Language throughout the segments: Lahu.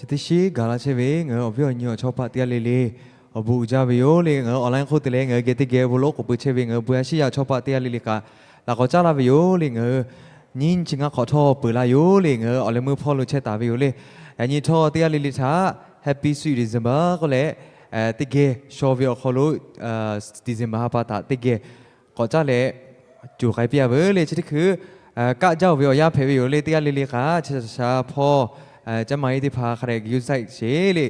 Teˇ shiˉ gaˬ la chehˇ ve ngaˬ hui awˬ viˉ awˬ nyi awˬ chawˇ paˆ teˇ g'aˇ le le awˬ bon uiˍ jaˇ ve yoˬ le. Ngaˬ hui online hk'oˆ te leh ngaˬ hui geh teˇ geh bon lonˉ k'oˍ pui chehˇ ve ngaˬ hui bon yaˇ shiˉ yaˇ awˬ chawˇ paˆ teˇ g'aˇ le le kaꞈ laꞈ k'awꞈ caˉ laˇ ve yoˬ le. Ngaˬ hui nyiˇ chi ngaˇ hk'awꞈ htawˇ peuˬ la yoˬ le. Ngaˬ hui awˬ leh meuˇ hpawˇ lo chehˇ taˍ ve yoˬ le. Yaꞈ nyi htawˇ teˇ g'aˇ le le htaꞈ Happy Sweet December k'oˆ leh, teˇ geh shaw ve awˬ hk'aw lo December ha pa htaꞈ teˇ geh k'awꞈ caˉ leh coˬ k'ai piˇ a veuˬ le. Chi teˇ hkui kaˆ jaˇ-oˬ ve awˬ yanˇ hpehꞈ ve yoˬ le. Teˇ g'aˇ le le kaꞈ chi shaˍ shaˍ hpawˇ caˇ ma e teˇ hpaˍ hk'a dehꞈ g'uiˇ saiˆ sheˍ le.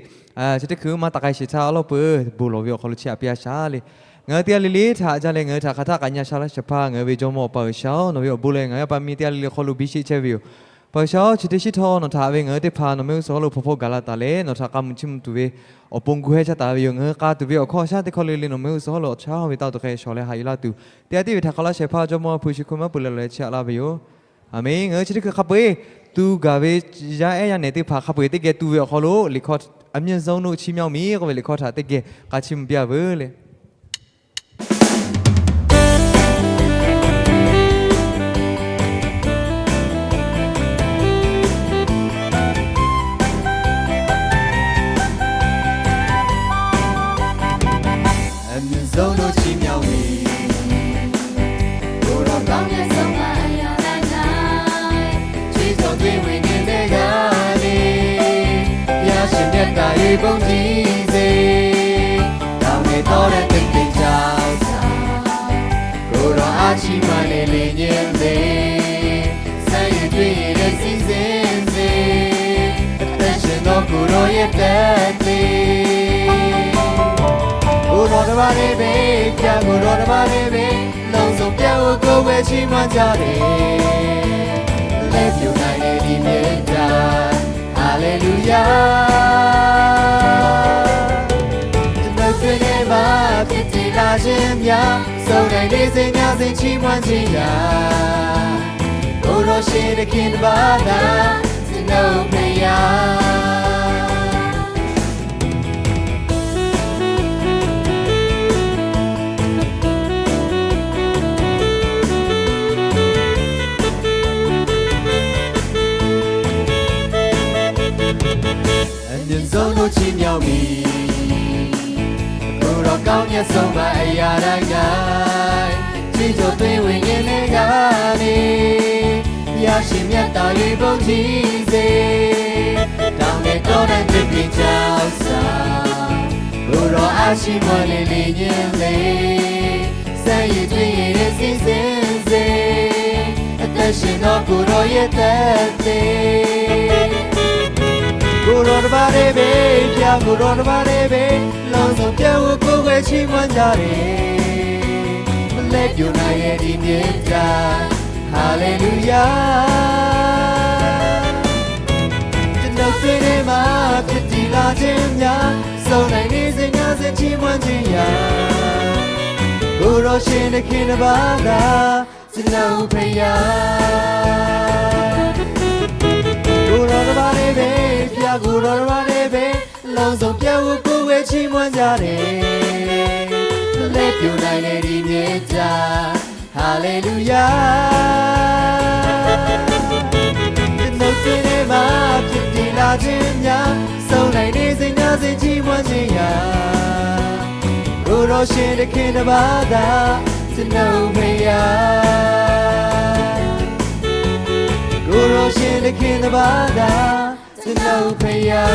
Chi teˇ hkui maˇ taˍ k'ai sheˍ htaˇ awˉ lawˉ peuˬ bon lawˬ ve awˬ hk'aw lo chi aꞈ piˇ a shaˍ le. Ngaˬ hui teˇ g'aˇ le le htaꞈ jaˇ leh ngaˬ hui htaꞈ hk'aˬ htaˆ k'aꞈ nyi a sha laˇ shehˍ hpaˇ ngaˬ hui ve Jawˇmawˇ Awˬ pa G'uiˬsha-oˬ, nawˬ ve awˬ bon leh ngaˬ hui pa mi teˇ g'aˇ le le hk'aw lo biˇ sheˆ chehˇ ve yoˬ. Paˍ G'uiˬsha-oˬ, chi teˇ shiˉ htawˇ nawˬ htaꞈ ve ngaˬ hui teˇ hpaˍ nawˬ mehˆ g'uˇ suhˍ hawˉ lo hpaw hpawˇ gaˬ la taˍ leh nawˬ htaꞈ k'a muiˬ chiˇ mvuh tuˬ ve awˬ pon gu hehˇ caˇ taˍ ve yoˬ. Ngaˬ hui k'a tuˬ ve awˬ hkawˇ shaˉ teˇ hkawˇ le le nawˬ mehˆ g'uˇ suhˍ hawˉ lo chaˉ ve taˇ tuˬ hk'e shawˍ leh haꞈ yuˬ laˇ tuˬ, teˇ g'aˇ tiˉ ve htaꞈ hk'aw laˇ shehˍ hpaˇ Jawˇmawˇ hpu shi hkui maˇ peuˬ leh lawˬ leh chi aꞈ laˇ ve yoˬ. Aˍmenˍ. Ngaˬ hui chi teˇ hkui hk'a peu-eˬ tu gaˬ ve yaˇ ehˉ yaˇ nehˬ teˇ hpaˍ hk'a peu-eˬ teˇ geh tu ve awˬ hk'aw lo liꞈ hkawˇ အမြင့်ဆုံးတို့ချီးမြှောက်မည် k'oˆ ve liꞈ hkawˇ htaꞈ teˇ geh k'a chiˇ mvuh piˇ a veuˬ le. အမြင့်ဆုံးတို့ချီးမြှောက်မည်။ ကိုယ်တော်ကောင်းမြတ်ဆုံးမအရာတိုင်း၌ ချီးကျူးသွေးဝိညာဉ်ထဲကနေ ဘုရားရှင်မြတ်တာရေပုံကြီးစေ။ ကောင်းတဲ့သောတသခင်ကြောင့်သာ ကိုယ်တော်အားချီးမွမ်းလေ့လင်ခြင်းသေ ဆန်းရည်သွေးရည်နဲ့စီးဆင်းစေ အသက်ရှင်သောကိုယ်တော်ရဲ့သက်သေ။ ကိုယ်တော်တစ်ပါးတည်းပဲ ဘုရားကိုယ်တော်တစ်ပါးတည်းပဲ လုံးစုံပြတ်ဝကိုယ်ဝဲချီးမွမ်းကြတယ်။ လက်ပြုနိုင်တဲ့ဒီမြတ်တာ ဟာလေလုယာ။ ကျွန်ုပ်တွင်နေမှာဖြစ်တည်လာခြင်းများ စုံလင်နေစဉ်ညစဉ်ချီးမွမ်းခြင်းရာ ကိုယ်တော်ရှင်သခင်တစ်ပါးသာ ကျွန်ုပ်ဖခင်။ အမြင့်ဆုံးတို့ချီးမြှောက်မည်။ ကိုယ်တော်ကောင်းမြတ်ဆုံးမအရာတိုင်း၌ ချီးကျူးသွေးဝိညာဉ်ထဲကနေ ဘုရားရှင်မြတ်တာရေပုံကြီးစေ။ တောင်းတဲ့တော်တိုင်းဖြစ်ပြီးကြောက်စာ ကိုယ်တော်အားရှိမှလေလေညင်လေ စံရည်သွေးရည်နဲ့စီးဆင်းစေ။ အသက်ရှင်သောကိုယ်တော်ရဲ့သက်သေ။ ကိုယ်တော်တစ်ပါးတည်းပဲ ဘုရားကိုယ်တော်တစ်ပါးတည်းပဲ လုံးစုံပြတ်ဝကိုယ်ဝဲချီးမွမ်းကြတယ်။ မလဲပြိုနိုင်တဲ့ဒီမြတ်တာ ဟာလေလုယာ။ ကျွန်ုပ်တွင်ထဲမှာဖြစ်တည်လာခြင်းများ စုံလင်နေစဉ်ညစဉ်ချီးမွမ်းခြင်းရာ ကိုယ်တော်ရှင်သခင်တစ်ပါးသာ ကျွန်ုပ်ဖခင်။ ကိုယ်တော်တစ်ပါးတည်းပဲ ဘုရားကိုယ်တော်တစ်ပါးတည်းပဲ လုံးစုံပြတ်ဝကိုယ်ဝဲချီးမွမ်းကြတယ်။ မလဲပြိုနိုင်တဲ့ဒီမြတ်တာ ဟာလေလုယာ။ ကျွန်ုပ်တွင်ထဲမှာဖြစ်တည်လာခြင်းများ စုံလင်နေစဉ်ညစဉ်ချီးမွမ်းခြင်းရာ ကိုယ်တော်ရှင်သခင်တစ်ပါးသာ ကျွန်ုပ်ဖခင်။ ကိုယ်တော်ရှင်သခင်တစ်ပါးသာ ကျွန်ုပ်ဖခင်။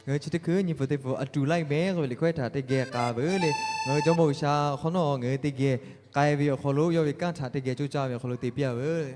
Ngaˬ hui chi teˇ hkui nyi pfuhˍ teˇ pfuhˍ အတူလိုက်မယ် k'oˆ ve liꞈ hkawˇ htaꞈ teˇ geh k'a veuˬ le. Ngaˬ hui Jawˇmawˇ G'uiˬsha hk'awꞈ nawˉ ngaˬ hui teˇ geh k'ai ve awˬ hk'aw lo yawˇ ve kanˉ htaꞈ teˇ geh coˇ caˇ ve awˬ hk'aw lo te piˇ a veuˬ.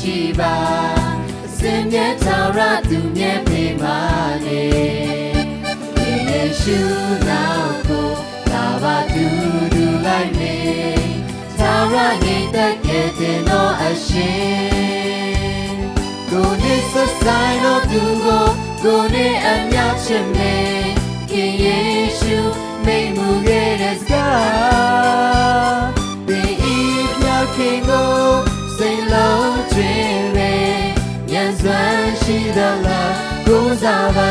Chi baˬ, suh mehˆ htaꞈ raˇ tuˬ mehˆ hpeˇ maˇ le. Yeˍsuˆ naˆ k'o, laˬ baˬ tuˬ duˬ laiˉ ve, htaˇ raˇ heˍ tehꞈ kehˬ te nawˇ a sheˍ. G'oˬ neˇ suh saiˍ nawˇ tuˬ g'aw, g'oˬ neˇ a myaˇ chi mehˍ, Hkriꞈ Yeˍsuˆ mehˆ muˬ geh leh gaˇ. Teˇ iˉ pyaˇ hk'e g'aw, seˍ laˇ chehˇ ve, nyaˇ zuhꞈ shiˍ daꞈ laˇ k'oˆ zaˇ vaˇ.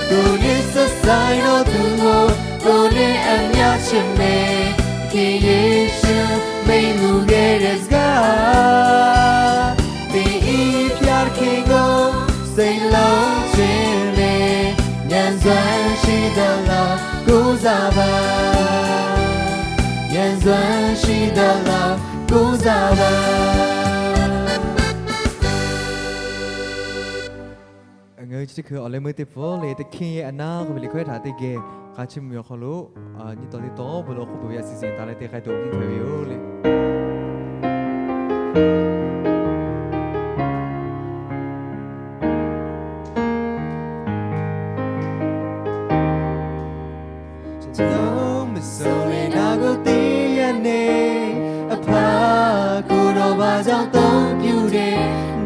G'oˬ neˇ suh saiˍ nawˇ tuˬ g'aw, g'oˬ neˇ a myaˇ chi mehˍ, Hkriꞈ Yeˍsuˆ mehˆ muˬ geh leh gaˇ. Teˇ iˉ pyaˇ hk'e g'aw, seˍ laˇ chehˇ ve, nyaˇ zuhꞈ shiˍ daꞈ laˇ k'oˆ zaˇ vaˇ. Nyaˇ zuhꞈ shiˍ daꞈ laˇ k'oˆ zaˇ vaˇ. Ngaˬ hui chi teˇ hkui awˬ leh meuˇ teˇ hpfuhˇ le teˇ hkehˇ yehˬ a naˉ k'oˆ ve liꞈ hkawehˉ htaꞈ teˇ geh k'a chiˇ mvuh ve awˬ hk'aw lo, nyiˇ taw teˇ taw peuˬ lo awˬ hk'oˆ peuˬ ve a ciˍ ciˍ taˍ leh te k'ai tuˬ mvuhˇ hpehꞈ ve yoˬ le. Chi taw mvuhˇ suhˍ leh naˬ g'awˇ teˇ yanˇ neˇ, a hpaˇ kuˬ dawˬ baˬ jaˇ tawˇ piˇ-oˬ le,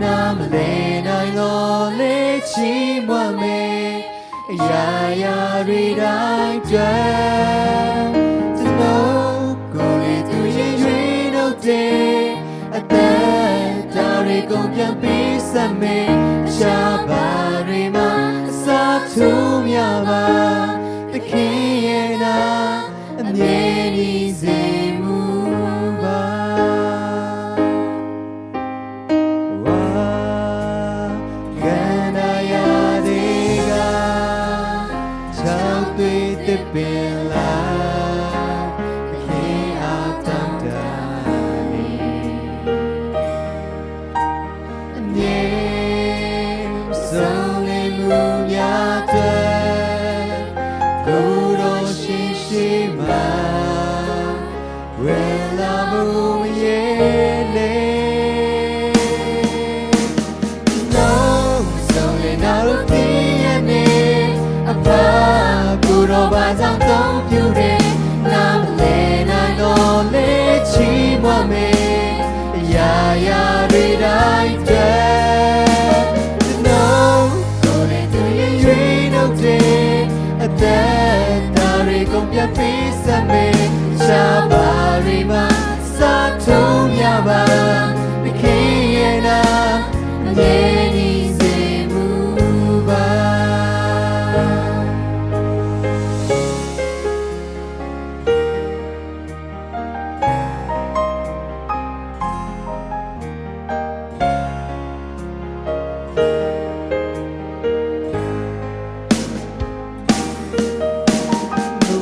naˍ maˬ leh naˬ lawˬ leh chi mvuhˇ mehˍ, yaꞈ yaꞈ re daꞈ jaˇ. Chi taw k'oˆ le tuˬ yehˬ yehˬ nawˬ te, a tehꞈ taˍ re k'oˆ piˇ piˇ saˍ mehˍ, shaˍ baˬ re maˇ saˍ htuˇ myaˇ baˬ, teˇ hkehˇ yehˬ naˬ a nyi ni zeˬ mvuh baˬ. Wa, gaˬ naˍ yaˇ teˇ g'aˇ, chaw teˇ teˇ peꞈ laˇ, teˇ hkehˇ a taˇ daꞈ le. Nyi, suh leh mvuhˇ myaˇ teˇ, kuˬ dawˬ sheˍ sheˍ maˬ, wehˬ laˇ mvuhˇ yehˬ le. Nawˬ suh leh naˬ g'awˇ teˇ yanˇ neˇ, a hpaˇ kuˬ dawˬ baˬ jaˇ tawˇ piˇ-oˬ le, naˍ maˬ leh naˬ lawˬ leh chi mvuhˇ mehˍ, yaꞈ yaꞈ re daꞈ jaˇ. Nawˬ k'oˆ le tuˬ yehˬ yehˬ nawˬ te, a tehꞈ taˍ re k'oˆ piˇ piˇ saˍ mehˍ, shaˍ baˬ re maˇ saˍ htuˇ myaˇ baˬ, teˇ hkehˇ yehˬ naˬ a nyi ni zeˬ mvuh baˬ.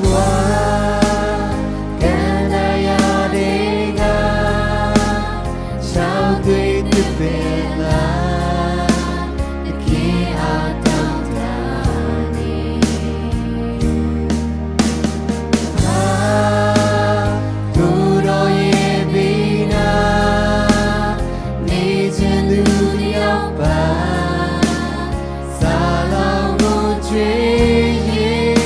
Wa, gaˬ naˍ yaˇ teˇ g'aˇ, chaw teˇ teˇ peꞈ laˇ, teˇ hkehˇ a taˇ daꞈ le. Haˉ, kuˬ dawˬ yehˬ ve naˍ, neˇ chi tuˬ teˇ yaˇ paˍ, saˍ laꞈ g'awˇ chehˇ yehˬ.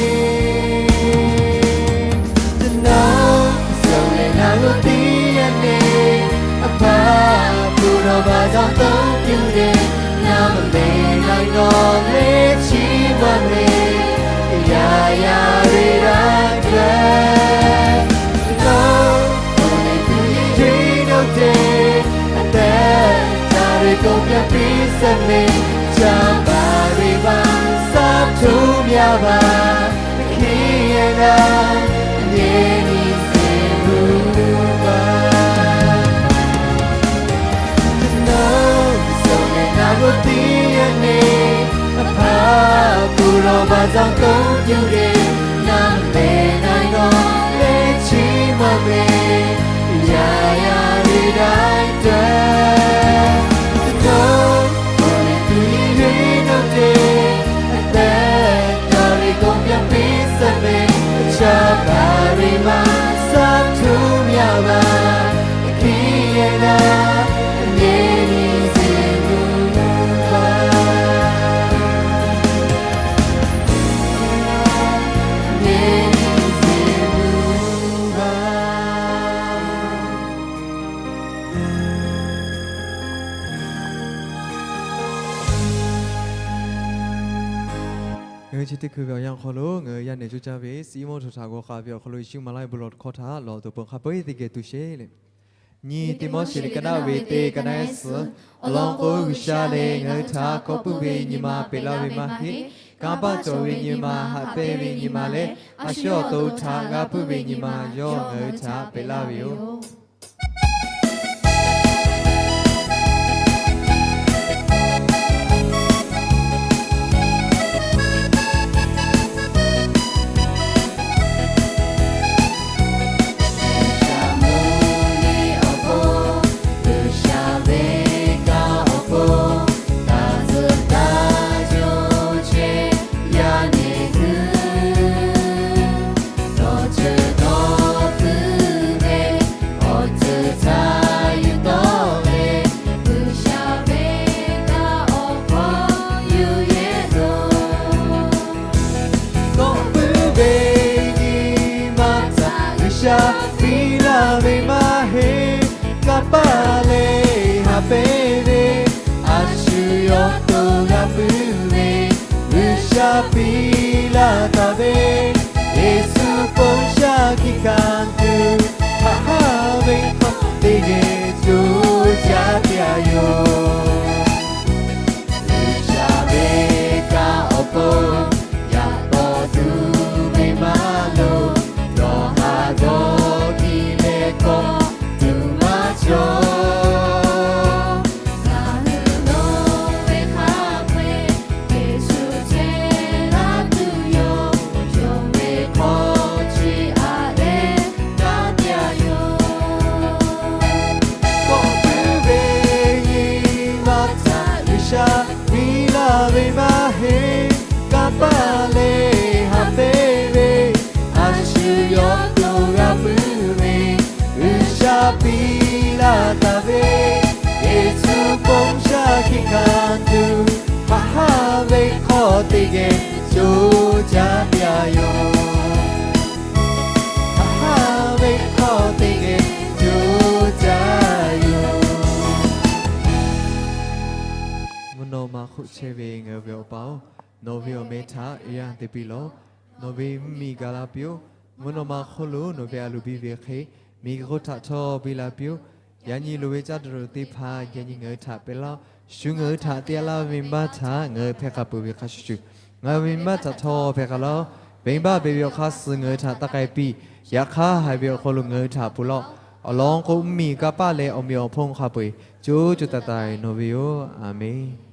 Chi nawˬ suh leh naˬ g'awˇ teˇ yanˇ neˇ, a hpaˇ kuˬ dawˬ baˬ jaˇ tawˇ piˇ-oˬ le, naˍ maˬ leh naˬ lawˬ leh chi mvuhˇ mehˍ, yaꞈ yaꞈ re daꞈ jaˇ. Chi nawˬ k'oˆ le tuˬ yehˬ yehˬ nawˬ te, a tehꞈ taˍ re k'oˆ piˇ piˇ saˍ mehˍ, shaˍ baˬ re maˇ saˍ htuˇ myaˇ baˬ, teˇ hkehˇ yehˬ naˬ a nyi ni zeˬ mvuh baˬ. Chi nawˬ suh leh naˬ g'awˇ teˇ yanˇ neˇ, a hpaˇ kuˬ dawˬ baˬ jaˇ tawˇ piˇ-oˬ le, naˍ maˬ leh naˬ lawˬ leh chi mvuhˇ mehˍ, yaꞈ yaꞈ re daꞈ jaˇ. Chi nawˬ k'oˆ le tuˬ yehˬ yehˬ nawˬ te, a tehꞈ taˍ re k'oˆ piˇ piˇ saˍ mehˍ, shaˍ baˬ re maˇ saˍ htuˇ myaˇ baˬ, teˇ hkehˇ yehˬ naˬ a Chi teˇ hkui ve awˬ yanˇ hk'aw lo ngaˬ hui yaˇ nehˬ coˇ caˇ ve Siˉmonˇ htoꞈ htaꞈ g'aw k'ai ve awˬ hk'aw lo Yeˍsuˆ maˍ laˇ ve bon lawˬ hkawˇ htaꞈ lawˬ tuˬ peuˬ hk'a peu-eˬ teˇ geh tuˬ sheˍ le. Nyi Tiˆmoˉseˍ liꞈ ka naˆ ve teˇ ka naˆ ehˉ suhˍ, awˬ lawn k'o G'uiˬsha lehˬ ngaˬ hui htaꞈ kawˆ puiˉ ve nyi ma peꞈ laˇ ve maˇ heˆ. Kanˇ paˆ cawˬ ve nyi ma, haꞈ pehnˇ ve nyi ma leh a shu awˬ to htaꞈ g'a puiˉ ve nyi ma yawˇ ngaˬ hui htaꞈ peꞈ laˇ ve yoˬ. Kawˆ puiˉ ve nyi ma htaꞈ G'uiˬsha piˇ laˇ ve maˇ heˆ. Kanˇ paˆ leh haꞈ pehnˇ ve a shu yawˇ to g'a puiˉ ve G'uiˬsha piˇ laˇ taˍ ve, Yeˍsuˆ ponˇ shaˆ hkiˆ kaꞈ tuˬ, haꞈ haˉ ve hk'aw teˇ geh co jaˇ pyaꞈ yoˬ. G'uiˬsha ve kaꞈ awˬ pon yaꞈ k'aw tuˬ ve maˇ loˍ, dawˬ haˍ dawˬ hkiˇ leh kawˆ tuˬ maˇ cawˬ. Ngaˬ hui nawˬ ve hk'a peu-eˬ Yeˍsuˆ chehˇ laˇ tuˬ yoˬ. Yonˍ ve hk'aw chi aꞈ leh kaˇ pyaꞈ yoˬ. Kawˆ puiˉ ve nyi ma htaꞈ G'uiˬsha piˇ laˇ ve maˇ heˆ. Kanˇ paˆ leh haꞈ pehnˇ ve a shu yawˇ to g'a puiˉ ve G'uiˬsha piˇ laˇ taˍ ve, Yeˍsuˆ ponˇ shaˆ hkiˆ kaꞈ tuˬ, haꞈ haˉ ve hk'aw teˇ geh co jaˇ pyaꞈ yoˬ. Haꞈ haˉ ve hk'aw teˇ geh co jaˇ yoˬ. Mvuhˇ naw ma hk'oˆ chehˇ ve ngaˬ hui ve Awˬ pa-oˬ, nawˬ ve awˬ meh htaꞈ yanˇ te piˇ lawˬ. Nawˬ ve mvuhˇmiˬ gaˬ la piˇ-oˆ. Mvuhˇ naw ma hk'oˆ lo nawˬ ve a loˍ biˇ ve hk'e, miˬguiˬ hk'oˆ htaꞈ htawˇ biˇ la piˇ-oˆ. Yaꞈ nyi loˍ ve caˇ tuˬ teˇ hpaˍ yaꞈ nyi ngaˬ hui htaꞈ pehꞈ laˇ-oˆ. Shu ngaˬ hui htaꞈ te laˇ ve venˇbaˆ htaꞈ ngaˬ hui hpehˇ k'a peuˬ ve hk'a shuˍ shuˍ, ngaˬ hui venˇbaˆ htaꞈ htawˇ hpehˇ k'a laˇ-oˆ. Venˇbaˆ beˬ ve awˬ hk'aˇ suh ngaˬ hui htaꞈ taˇ k'ai piˇ. Yaꞈ hk'aˇ, haiˬ ve awˬ hk'aw lo ngaˬ hui htaꞈ pfuhˍ lawˬ. Awˬ lawn k'o, mvuhˇmiˬ, kanˇ paˆ leh awˬ meꞈ awˬ hponˇ hk'a peu-eˬ co co taiˍ taiˍ nawˬ ve yoˬ. Aˍmenˍ.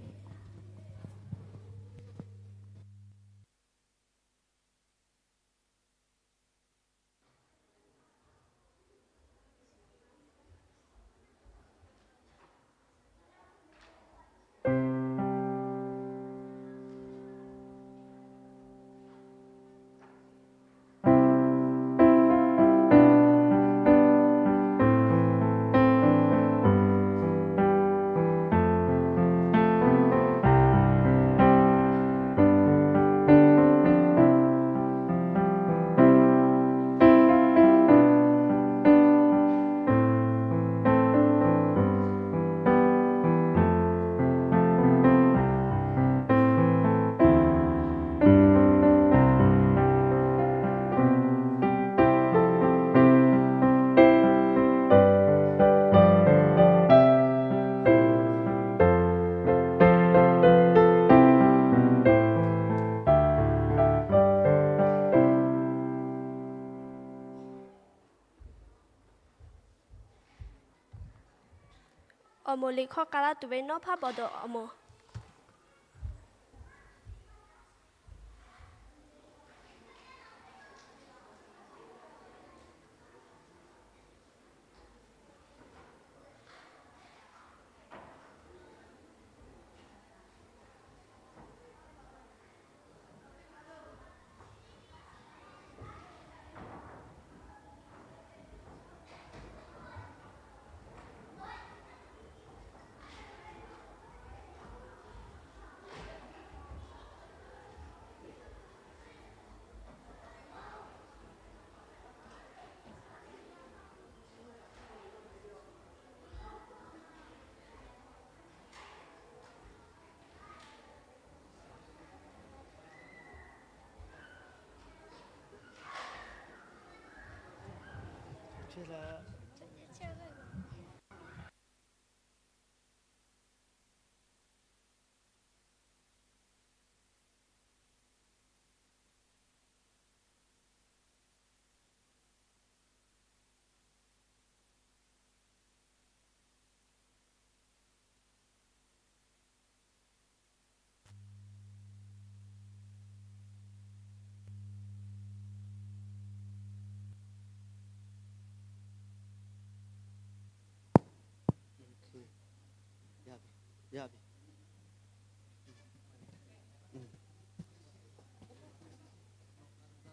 Awˬ moˍ liꞈ hkawˇ k'a laˇ tuˬ ve Nawˉ hpaˇ bawˬ dawˬ awˬ moˍ.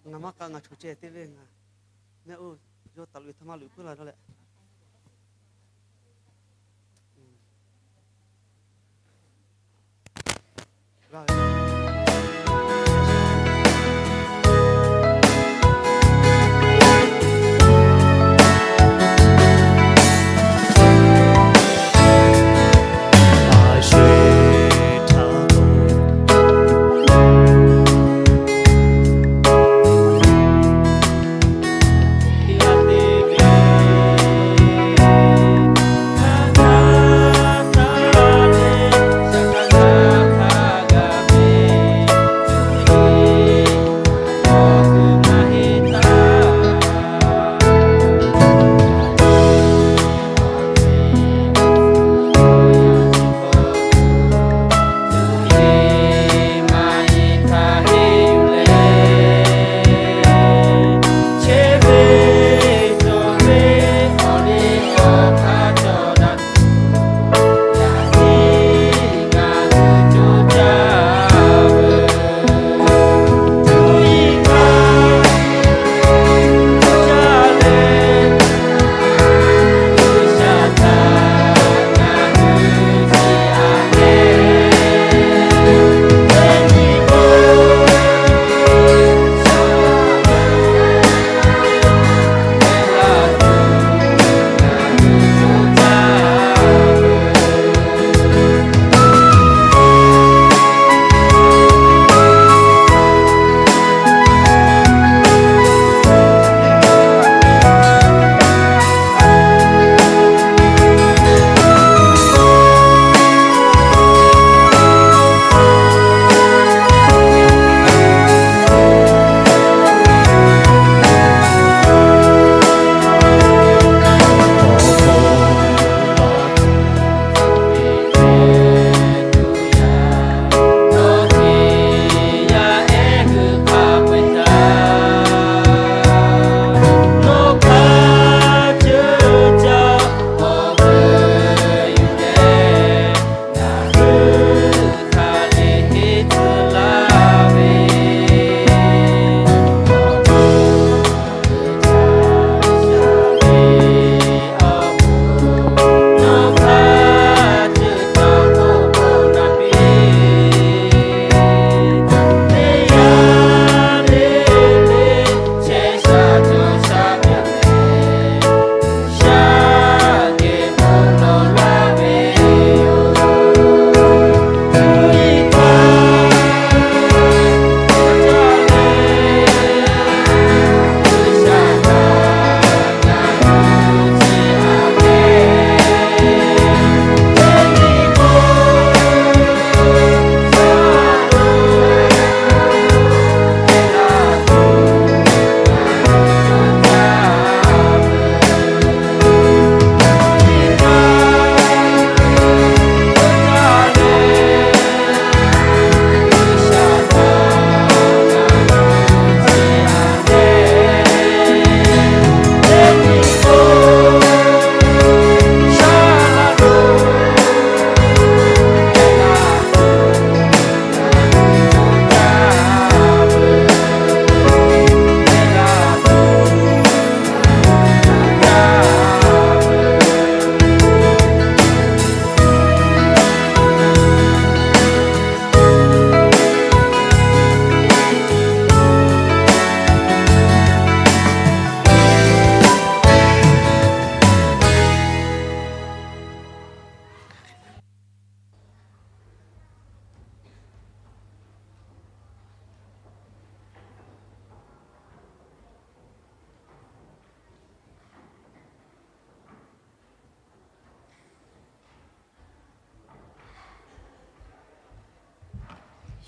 Ngaˬ maˇ k'a, ngaˬ choˬ ceh te ve ngaˬ, mehˆ oˇ yawˇ taˍ loꞈ e htaˇ maˇ loꞈ puiˉ la dawˇ leh.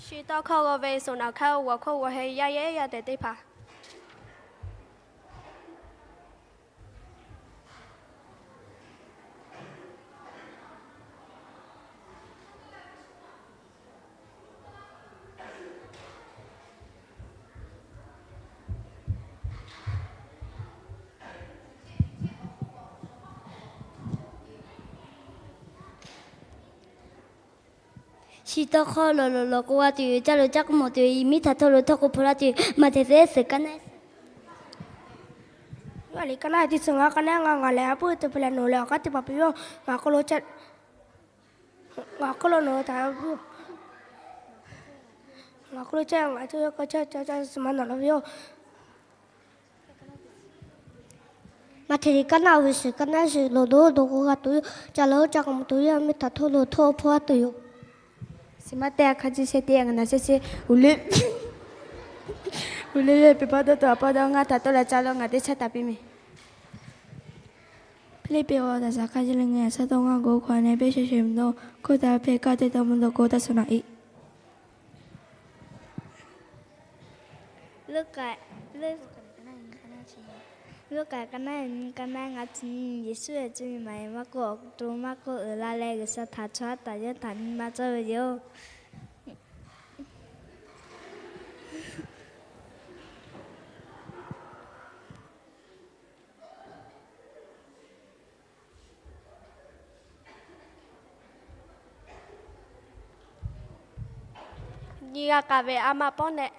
Chi tawˇ hkawˇ g'aw ve suhˍ naꞈ hk'aˇ g'awˬ hk'oˆ g'awˬ he yaˇ yehˉ yaˇ tehꞈ teˇ hpaˍ. Chi tawˇ hkawˇ lawˬ lawˬ lawˬ k'oˆ g'a tuˬ yoˬ. Caˇ lo caˇ k'oˆ mawˬ tuˬ yoˬ. Miˇ htaꞈ htawˇ lo htawˇ k'oˆ hpaw laˇ tuˬ yoˬ. Maꞈhtehˍ teˇ suhˍ ngaˇ, ka naˉ teˇ suhˍ ngaˇ, ka naˉ ngaˇ, ngaˬ lehˬ a puiˉ te hpehꞈ leh nawˬ lehˬ awˬ k'aˉ teˇ hpaˍ hpehꞈ ve yoˬ. Ngaˬ hk'aw lo ca, ngaˬ hk'aw lo nawˬ htaꞈ, ngaˬ hk'aw lo ca ngaˬ ca ca ca suhˍ ma nawˬ la ve yoˬ. Maꞈhtehˍ ka naˉ ve suhˍ, ka naˉ suhˍ lawˬ lo dawˬ k'oˆ g'a tuˬ yoˬ. Caˇ lo caˇ k'oˆ mawˬ tuˬ yoˬ. Miˇ htaꞈ htawˇ lo htawˇ hpaw laˇ tuˬ yoˬ. Suhˍ ma teˇ a hk'a jiˇ shehˍ teˇ a ngaˬ na shehˍ shehˍ uˬ le, uˬ le ve peˇ paˇ dawˇ tuˬ a paˇ dawˇ ngaˇ htaꞈ tawˆ la caˇ lo ngaˬ teˇ chaˇ taˍ piˇ mehˍ. Hpiˇliˇpiˆ awˬ taˍ saˍ hk'a jiˇ le ngaˬ saˉ tawˇ ngaˇ g'awˇ hkawꞈ neh pehˇ shehˍ shehˍ mvuhˇ dawˇ hkawˇ taˍ hpehꞈ kaˇ teˇ taˇ mvuhˇ dawˇ k'o taˇ suhˍ naꞈ e. Luˉkaꞈ, Luˉ, Luˉkaꞈ ka naˉ nyi ka naˉ ngaˇ chi nyi, Yeˍsuˆ ve cuˇ yiˍ maˍ e maˇ k'oˆ, awˬ to maˇ k'oˆ uiˍ la leh, G'uiˬsha htaꞈ chaw haˉ taˍ yawˇ htaꞈ nyi ma cawˇ ve yoˬ. Nyi g'a k'aˍ ve a ma pawˆ neh.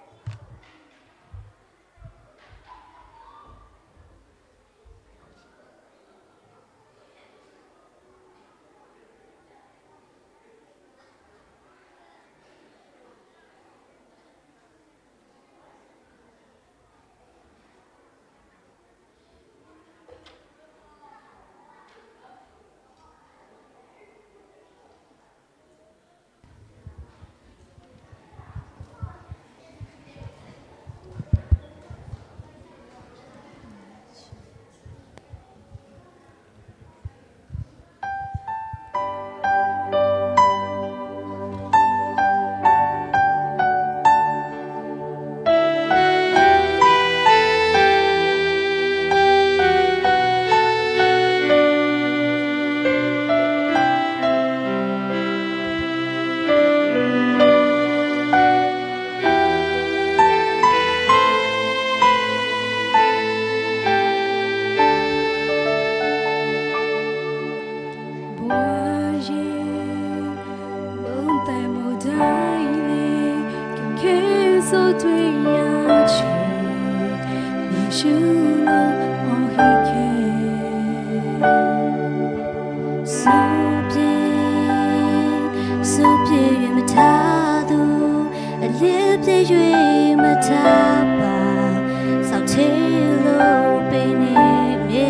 Suhˍ piˇ, suhˍ piˇ ve maˇ htaꞈ tuˬ, a liˇ piˇ ve maˇ htaꞈ paˍ, saˍ hteˇ lo peꞈ neˇ ve.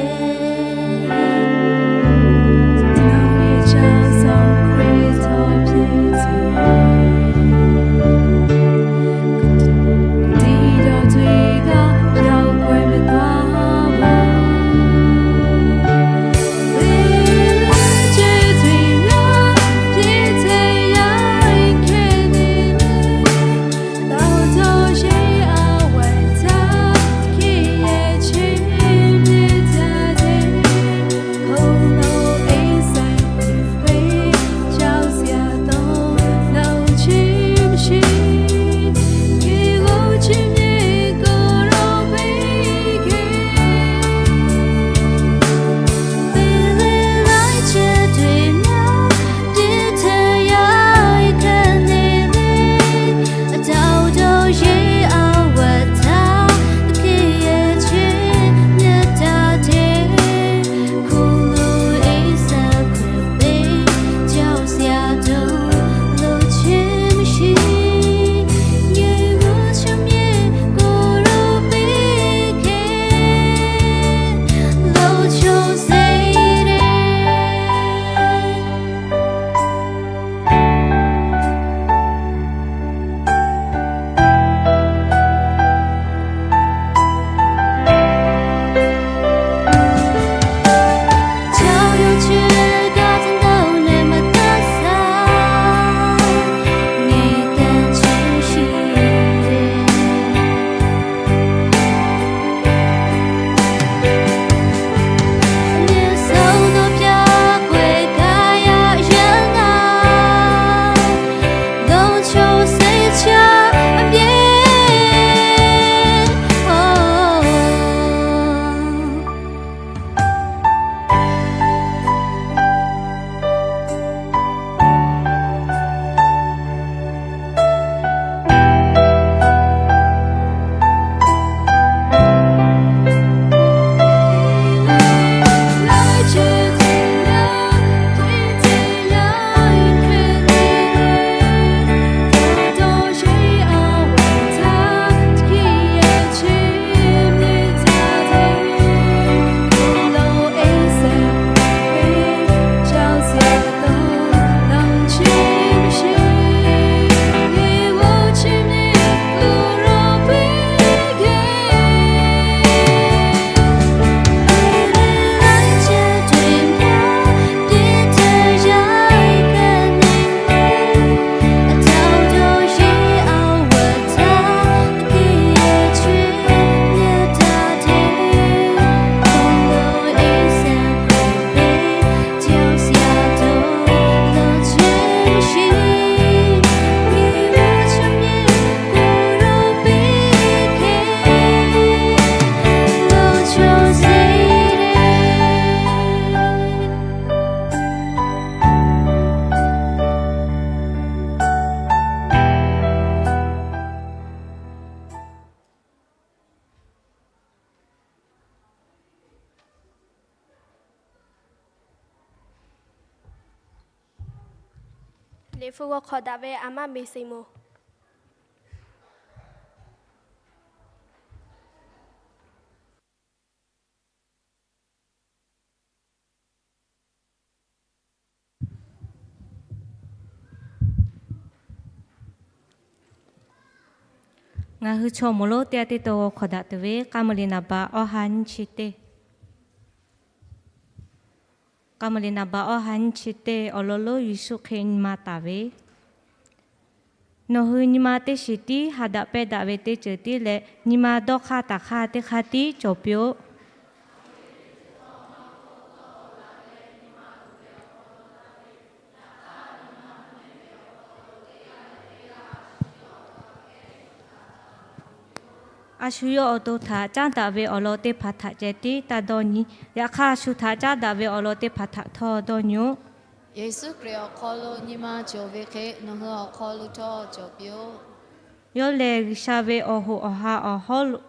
Liꞈ hpu g'aw hk'awꞈ daꞈ ve aˬ maˇ Meˍ siˍ moˍ. Ngaˬ hui chaw moˍ lonˉ teˇ g'aˇ teˇ taw g'aw hk'awꞈ daꞈ tuˬ ve, k'a muiˬ liꞈ naˍ baꞈ awˬ ha nyiˇ chi teˇ, k'a muiˬ liꞈ naˍ baꞈ awˬ ha nyiˇ chi teˇ awˬ lawn lonˉ Yeˍsuˆ Hkriꞈ nyi ma taˍ ve, Nawˬ hui nyi ma teˇ shiˍ tiˉ ha daꞈ pehˇ daꞈ ve teˇ ceuˬ tiˉ leh, nyi ma dawˇ hk'aˇ taˍ hk'aˇ teˇ hk'aˇ tiˉ cawˬ piˇ-oˆ. A shu yawˇ awˬ to htaꞈ caˉ daꞈ ve awˬ lawn teˇ hpaˍ htaꞈ ceh tiˉ taˇ dawˇ nyi. Yaꞈ hk'aˇ, a shu htaꞈ caˉ daꞈ ve awˬ lawn teˇ hpaˍ htaꞈ htawˇ dawˇ nyi-oˆ. Yeˍsuˆ Hkriꞈ awˬ hk'aw lo nyi ma cawˬ ve hk'e, nawˬ hui awˬ hk'aw lo htawˇ cawˬ piˇ-oˆ. Yawˇ lehˬ, G'uiˬsha ve awˬ hoꞈ awˬ ha awˬ hawˉ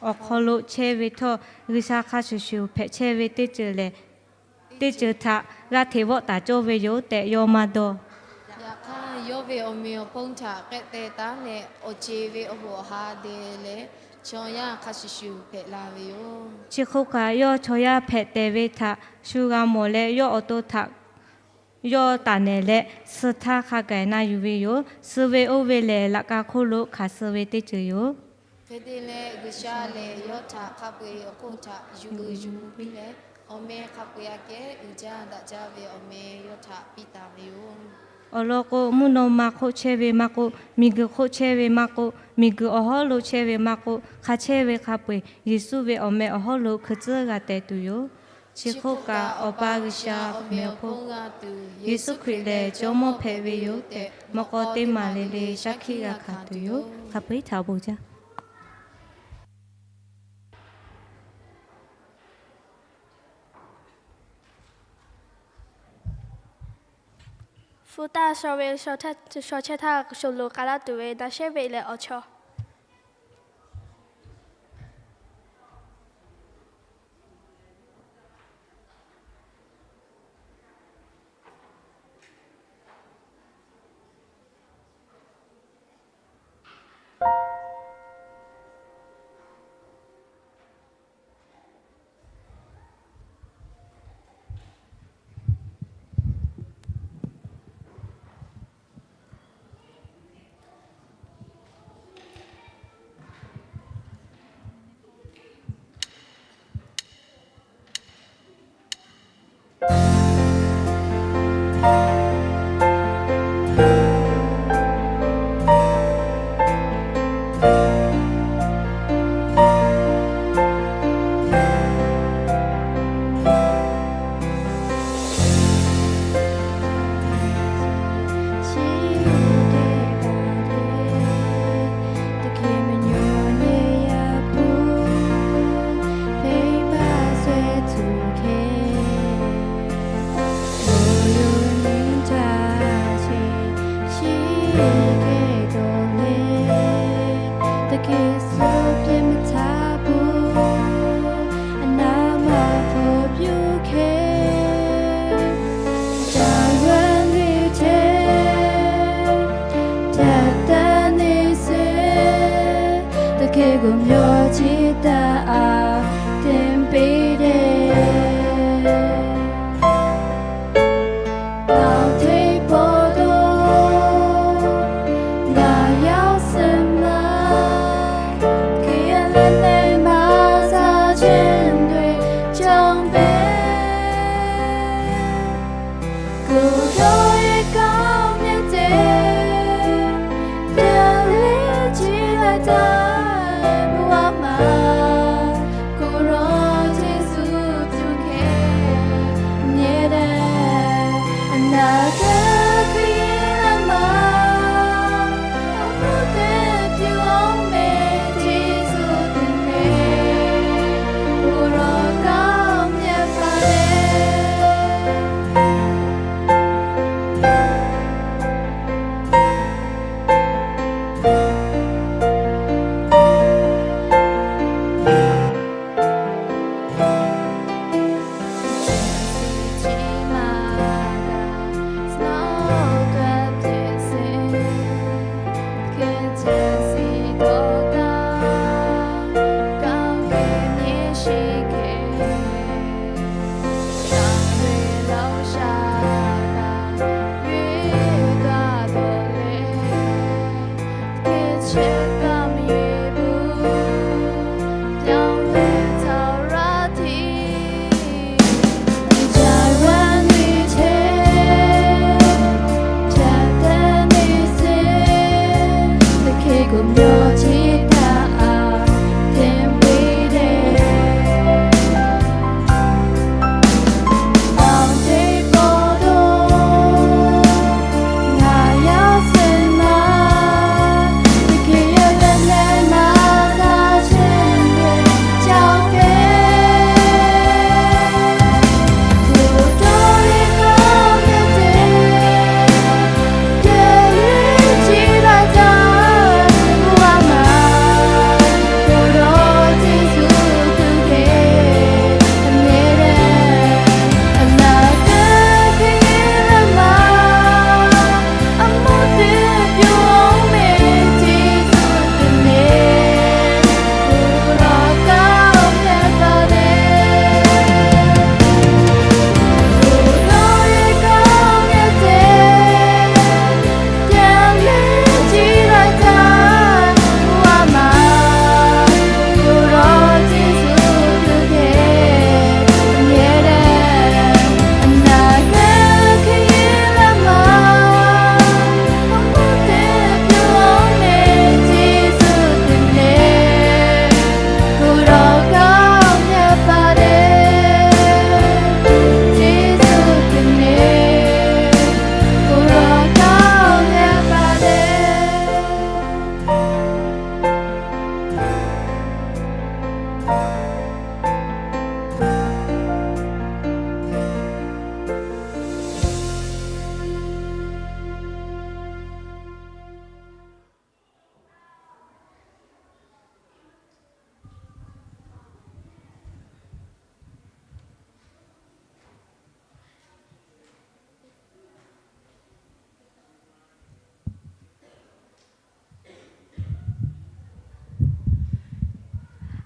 awˬ hk'aw lo chehˇ ve htawˇ, G'uiˬsha hk'a shuˍ shuˍ hpehꞈ chehˇ ve teˇ ceuˬ lehˬ, teˇ ceuˬ htaꞈ g'a hteꞈ vawˆ taˍ cawˇ ve yoˬ tehꞈ yawˇ maˇ dawˇ. Yaꞈ hk'aˇ, yawˇ ve awˬ meꞈ awˬ hponˇ htaꞈ k'ehˆ teh taˉ leh, awˬ ceˬ ve awˬ hoꞈ awˬ ha deh leh, chaw yaˇ hk'a shuˍ shuˍ hpehꞈ la ve yoˬ. Chi hk'oˆ kaꞈ, yawˇ chaw yaˇ hpehꞈ tehˬ ve htaꞈ shu g'a mawˬ leh, yawˇ awˬ to htaꞈ yawˇ taˍ nehˬ leh, suh htaˇ hk'a gaˬ na yuˬ ve yoˬ. Suh ve oˇ ve lehˬ, laꞈ ka hk'oˆ lo hkanˍ suh ve teˇ ceuˬ yoˬ. Hk'e te leh, G'uiˬsha lehˬ yawˇ htaꞈ hk'a peu-eˬ awˬ hk'oˆ htaꞈ yuˬ uiˍ yuˬ piˇ leh, awˬ meh hk'a peu-eˬ aꞈ kehˉ uiˍ jaˇ daꞈ jaˇ ve awˬ meh yawˇ htaꞈ piˇ taˍ ve yoˬ. Awˬ lawn k'o, mvuhˇ naw ma hk'oˆ chehˇ ve maˇ k'oˆ, miˬguiˬ hk'oˆ chehˇ ve maˇ k'oˆ, miˬguiˬ awˬ hawˉ lo chehˇ ve maˇ k'oˆ, hk'a chehˇ ve hk'a peu-eˬ Yeˍsuˆ ve awˬ meh awˬ hawˉ lo hkui tcuhˉ g'a teh tuˬ yoˬ. Chi hk'oˆ kaꞈ, Awˬ pa G'uiˬsha awˬ meh awˬ hponˇ g'a tuˬ, Yeˍsuˆ Hkriꞈ lehˬ Jawˇmawˇ hpehꞈ ve yoˬ tehꞈ, mawꞈ k'aw teˇ maˬ le le shaˉ hkiˆ g'a hkanˍ tuˬ yoˬ. Hk'a peu-eˬ htaꞈ awˬ bon jaˇ. Hpu taˇ shaw ve shaw chehˇ htaˇ, shuˍ loˍ k'a laˇ tuˬ ve daꞈ shehˉ ve leh awˬ chawˇ.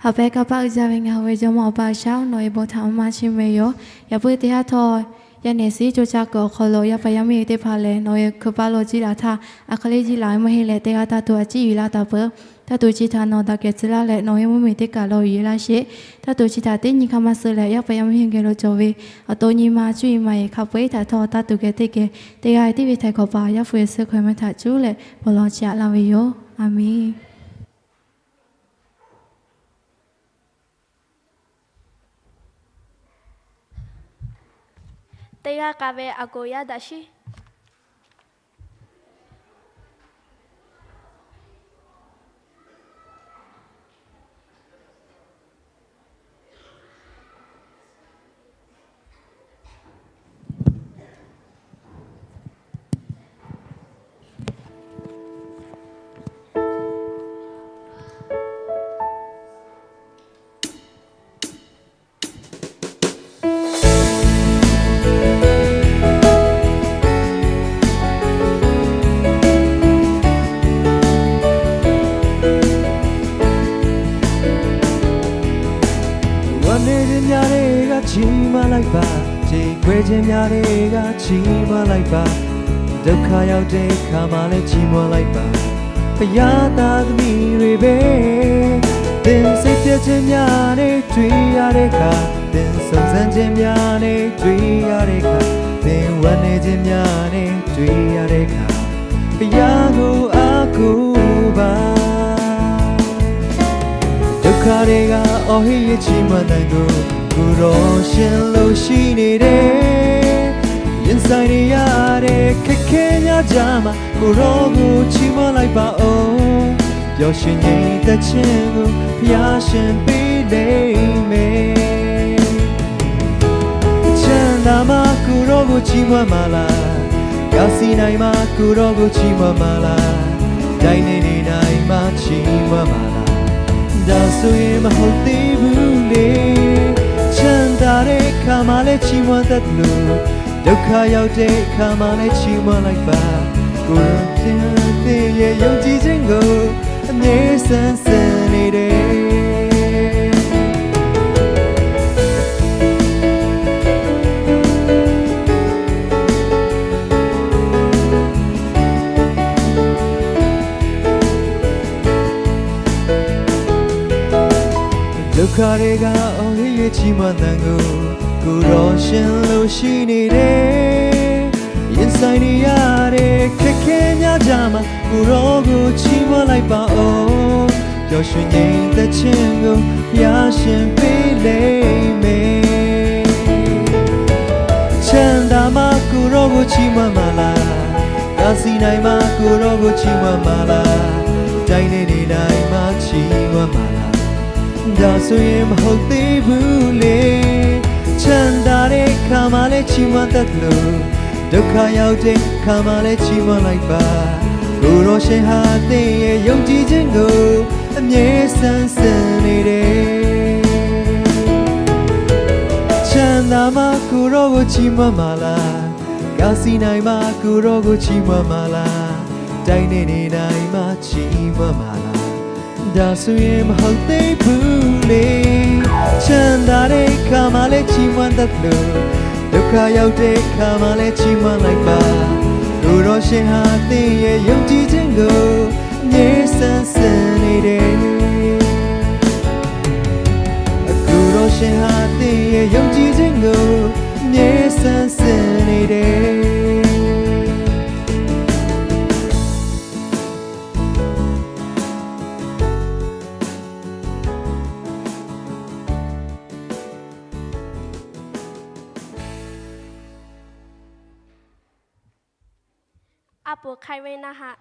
Haꞈ pehˇ kanˇ paˆ uiˍ jaˇ ve ngaˬ hui ve Jawˇmawˇ Awˬ pa G'uiˬsha-oˬ, nawˬ ve bon htaꞈ maˇ maˇ chiˇ mvuh ve yoˬ. Yaꞈ puiˉ teˇ haˉ htawˇ, yaˇ nehˬ suhˍ co caˇ kuiˬ awˬ hk'aw lo yaˇ paˍ yaˇ miˇ teˇ hpaˍ lehˬ, nawˬ ve hkui paˇ lo jiˇ laˬ htaˇ, a hk'e le jiˇ laˬ ve maˇ heˆ leh, teˇ g'aˇ taˇ tuˬ a ciˉ yuˬ laˇ taˍ peuˬ. Taˇ tuˬ chi htaꞈ nawˬ daꞈ kehˬ tcuh laˇ leh, nawˬ ve mvuhˇmiˬ teˇ kaˬ lo yuˬ laˇ sheˍ. Taˇ tuˬ chi htaꞈ teˇ nyi hk'a maˇ suh leh, yaˇ paˍ yaˇ miˇ geh lo cawˬ ve awˬ to nyi ma cuˇ yiˍ maˍ yiˍ hk'a peu-eˬ htaꞈ htawˇ, taˇ tuˬ geh teˇ geh teˇ g'aˇ tiˉ ve htaiˍ hkawꞈ paˍ Yaˇ hpu Yeˍsuˆ Hkriꞈ meh htaꞈ cuˉ leh bon lawˬ chiˇ aꞈ laˇ ve yoˬ. A menˬ. Teˇ g'aˇ k'a ve a koˍ yaˇ daꞈ shiˉ. G'aꞈ ne ve myaˇ teˇ g'aˇ chi maˇ laiˉ paˍ, ce k'ai ce myaˇ teˇ g'aˇ chi maˇ laiˉ paˍ, ဒုက္ခရောက်တဲ့အခါမှာလည်း ချီးမွမ်းလိုက်ပါ ဘုရားသားသမီးတွေပဲ သင်စိတ်ပျက်ခြင်းများနဲ့တွေ့ရတဲ့အခါ သင်စုံစမ်းခြင်းများနဲ့တွေ့ရတဲ့အခါ သင်ဝမ်းနည်းခြင်းများနဲ့တွေ့ရတဲ့အခါ ဘုရားကိုအားကိုးပါ ဒုက္ခတွေကအော်ဟစ်ရချီးမွမ်းသံကို ကိုယ်တော်ရှင်လို့ရှိနေတယ် ရင်ဆိုင်နေရတဲ့ခက်ခဲများကြားမှာ ကိုယ်တော်ကိုချီးမွမ်းလိုက်ပါဦး ပျော်ရွှင်ငြိမ်သက်ခြင်းကို ဘုရားရှင်ပေးလိမ့်မယ် ချမ်းသာမှာကိုယ်တော်ကိုချီးမွမ်းပါလား ကယ်စီနိုင်မှာကိုယ်တော်ကိုချီးမွမ်းပါလား တိုင်းနေနေတိုင်းမှာချီးမွမ်းပါလား ဒါဆိုရင်မဟုတ်သေးဘူးလေ ချမ်းသာတဲ့အခါမှာလည်းချီးမွမ်းတတ်သလို ဒုက္ခရောက်တဲ့အခါမှာလည်းချီးမွမ်းလိုက်ပါ ကိုယ်တော်သင်ရဲ့ယုံကြည်ခြင်းကို အမြဲဆန်းစစ်နေတယ် ဒုက္ခတွေကအော်ဟစ်ရချီးမွမ်းသံကို ကိုယ်တော်ရှင်လို့ရှိနေတယ် ရင်ဆိုင်နေရတဲ့ခက်ခဲများကြားမှာ ကိုယ်တော်ကိုချီးမွမ်းလိုက်ပါဦး ပျော်ရွှင်ငြိမ်သက်ခြင်းကိုဘုရားရှင်ပေးလိမ့်မယ်ချမ်းသာမှာကိုယ်တော်ကိုချီးမွမ်းပါလား ကယ်စီနိုင်မှာကိုယ်တော်ကိုချီးမွမ်းပါလား တိုင်းနေနေတိုင်းမှာချီးမွမ်းပါလား ဒါဆိုရင်မဟုတ်သေးဘူးလေချမ်းသာတဲ့အခါမှာလည်းချီးမွမ်းတတ်သလိုဒုက္ခရောက်တဲ့အခါမှာလည်းချီးမွမ်းလိုက်ပါကိုယ်တော်ရှင်ဟာသင်ရဲ့ယုံကြည်ခြင်းကိုအမြဲဆန်းစစ်နေတယ်ချမ်းသာမှာကိုယ်တော်ကိုချီးမွမ်းပါလားကယ်စီနိုင်မှာကိုယ်တော်ကိုချီးမွမ်းပါလားတိုင်းနေနေတိုင်းမှာချီးမွမ်းပါလားဒါဆိုရင်မဟုတ်သေးဘူးလေချမ်းသာတဲ့အခါမှာလည်းချီးမွမ်းတတ်သလိုဒုက္ခရောက်တဲ့အခါမှာလည်းချီးမွမ်းလိုက်ပါကိုယ်တော်ရှင်ဟာသင်ရဲ့ယုံကြည်ခြင်းကိုအမြဲဆန်းစစ်နေတယ်ကိုယ်တော်ရှင်ဟာသင်ရဲ့ယုံကြည်ခြင်းကိုအမြဲဆန်းစစ်နေတယ် A poˍ hk'ai ve na haꞈ.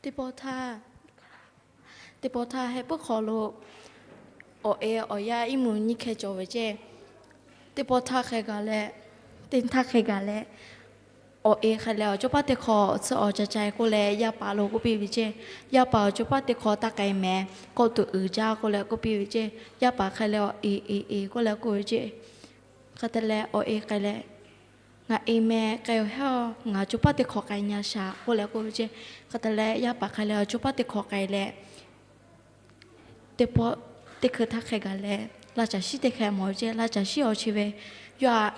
Teˇ pawˆ htaˇ, teˇ pawˆ htaˇ heh puiˉ hk'aw lo awˬ e awˬ yaˇ iˉ mvuhˇ nyiˇ hkeh cawˬ ve ceˇ. Teˇ pawˆ htaˇ hk'e gaˬ leh, teˇ htaˇ hk'e gaˬ leh, awˬ e k'ai leh awˬ cawˇ paˇ teˇ hk'awꞈ tsuhˇ awˬ ca ca e k'oˆ leh, yaˇ paˍ lo k'oˆ piˇ ve ceˇ. Yaˇ paˍ awˬ cawˇ paˇ teˇ hk'awꞈ taˇ k'ai mehˍ, kawˆ tuˬ uiˍ jaˇ k'oˆ leh k'oˆ piˇ ve ceˇ. Yaˇ paˍ hk'e leh awˬ e e e k'oˆ leh k'oˆ ve ceˇ. Hk'e te leh awˬ e k'ai leh, Ngaˬ e meh k'ai-oˬ heˉ-oˬ, ngaˬ cawˇ paˇ teˇ hk'awꞈ k'ai nyi a shaˍ k'oˆ leh k'oˆ ve ceˇ. Hk'e te leh yaˇ paˍ hk'e leh awˬ cawˇ paˇ teˇ hk'awꞈ k'ai leh, teˇ pawˆ teˇ hkui htaˇ hk'e gaˬ leh, laˇ caˬ shiˉ teˇ hkeh mawˬ ve ceˇ. Laˇ caˬ shiˉ awˬ chi ve yawˇ a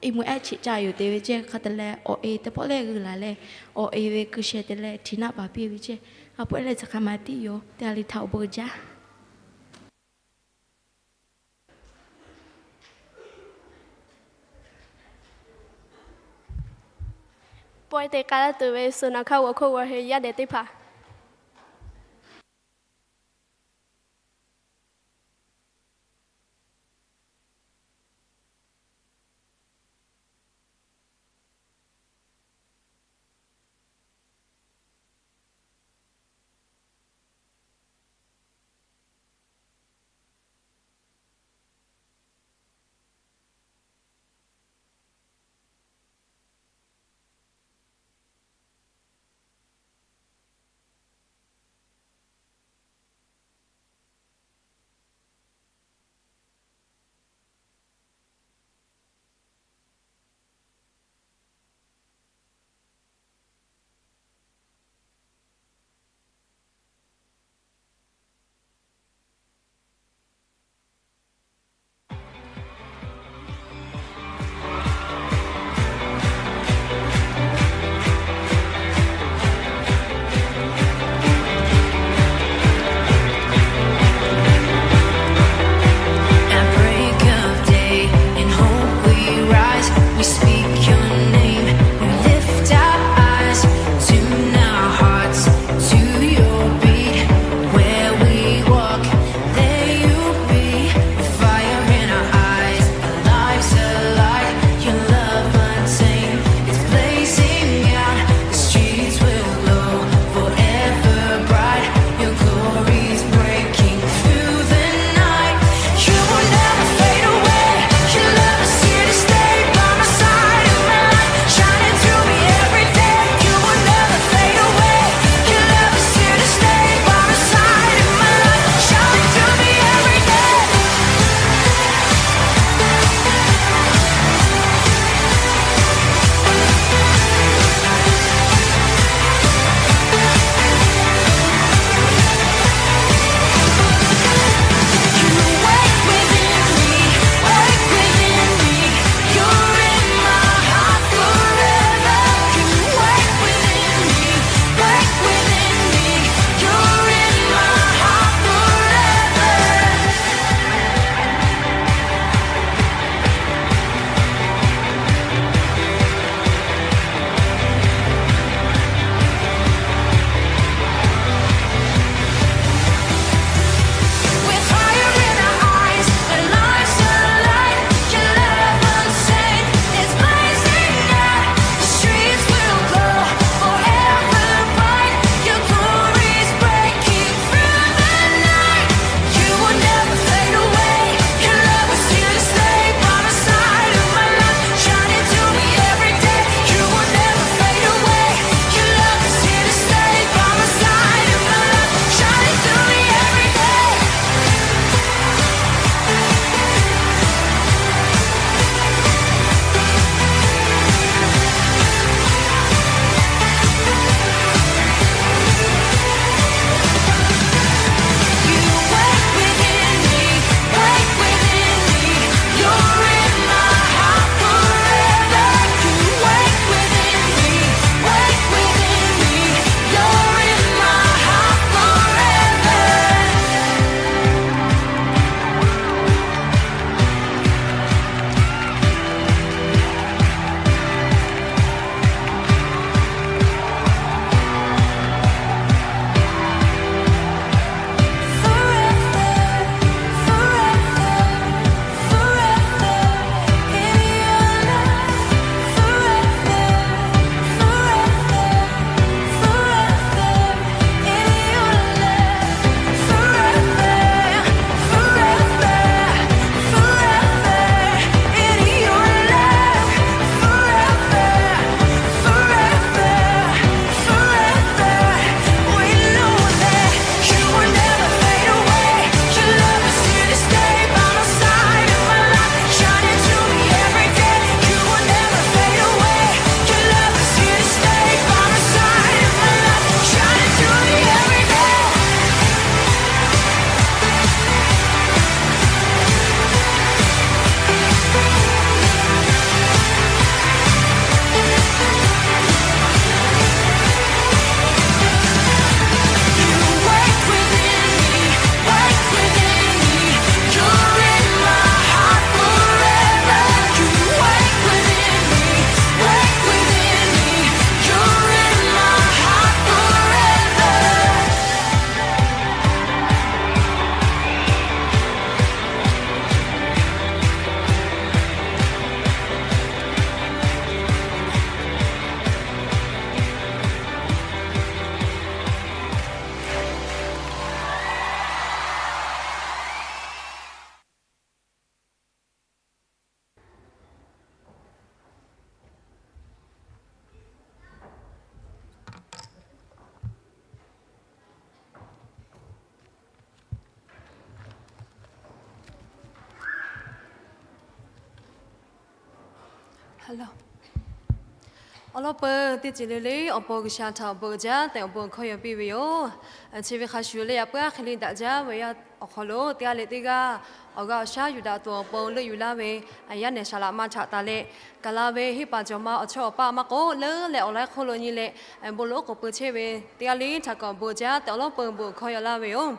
iˉ mvuhˇ ehˉ cheꞈ caˇ yoˬ te ve ceˇ. Hk'e te leh awˬ e teˇ pawˆ lehˬ g'uiˬ laˬ leh, awˬ e ve ku sheh te leh htiꞈ naˆ paˍ piˇ ve ceˇ. A peuˬ leh chi hk'e maˇ tiˉ yoˬ, teˇ g'aˇ le htaꞈ awˬ bon jaˇ. Pawehˇ te k'ai laˇ tuˬ ve suhˍ naˍ hkaˇ g'awˬ hk'oˆ g'awˬ he yaˇ dehꞈ teˇ hpaˍ Awˬ lawn peuˬ teˇ ceuˬ le le awˬ pon G'uiˬsha htaꞈ awˬ bon uiˍ jaˇ tehꞈ awˬ bon hkawˇ yaw piˇ ve yoˬ. Chi ve hk'a shuˍ leh yaꞈ puiˉ aˉ hk'e le daꞈ jaˇ ve yaˇ awˬ hk'aw lo teˇ g'aˇ leh teˇ g'aˇ awˬ g'aˇ awˬ shaˉ yuˬ daꞈ tuˬ awˬ pon leuˆ yuˬ laˇ ve yaˇ nehˬ saˍ laꞈ ma htaꞈ taˍ leh, gaˬ la ve hiˉ paˍ jawˬ ma awˬ chawˇ awˬ paˆ maˇ k'oˆ, leuˉ leh awˬ laiˉ hk'oˆ lo nyi leh bon lawˬ oˉ k'oˍ pui chehˇ ve teˇ g'aˇ le htaꞈ kaꞈ awˬ bon uiˍ jaˇ tehꞈ awˬ lawn peuˬ bon hkawˇ yaw laˇ ve yoˬ.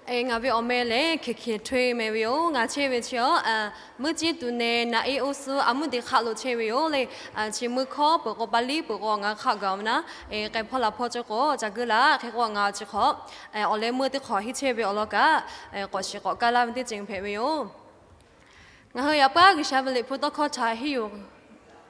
Ngaˬ ve awˬ meh lehˬ Hkeˍ Hkeˍ Htawˇ meh ve yoˬ. Ngaˬ chehˇ ve chi a, Muiˉ Ciˉ tuˬ nehˬ naꞈ e oˇ suh a muˉ de hk'aˆ lo chehˇ ve yoˬ le. Chi muiˉ hkawˇ peuˬ k'o, Paˍliˇ peuˬ k'o ngaˬ hk'aˆ gaˬ ve naˉ, k'ai hpawˇ la hpawˇ cawˇ k'o ca geuˆ laˇ. Hk'e k'o ngaˬ chi hk'awꞈ awˬ leh meuˇ teˇ hk'awꞈ henˇ chehˇ ve awˬ lawn kaꞈ, k'awꞈ shiˍ k'awꞈ kaˇ laˇ ve teˇ ceuˬ hpehꞈ ve yoˬ. Ngaˬ hui yaꞈ puiˉ G'uiˬsha ve liꞈ hpu tawˇ hkawˇ htaꞈ henˇ yuˬ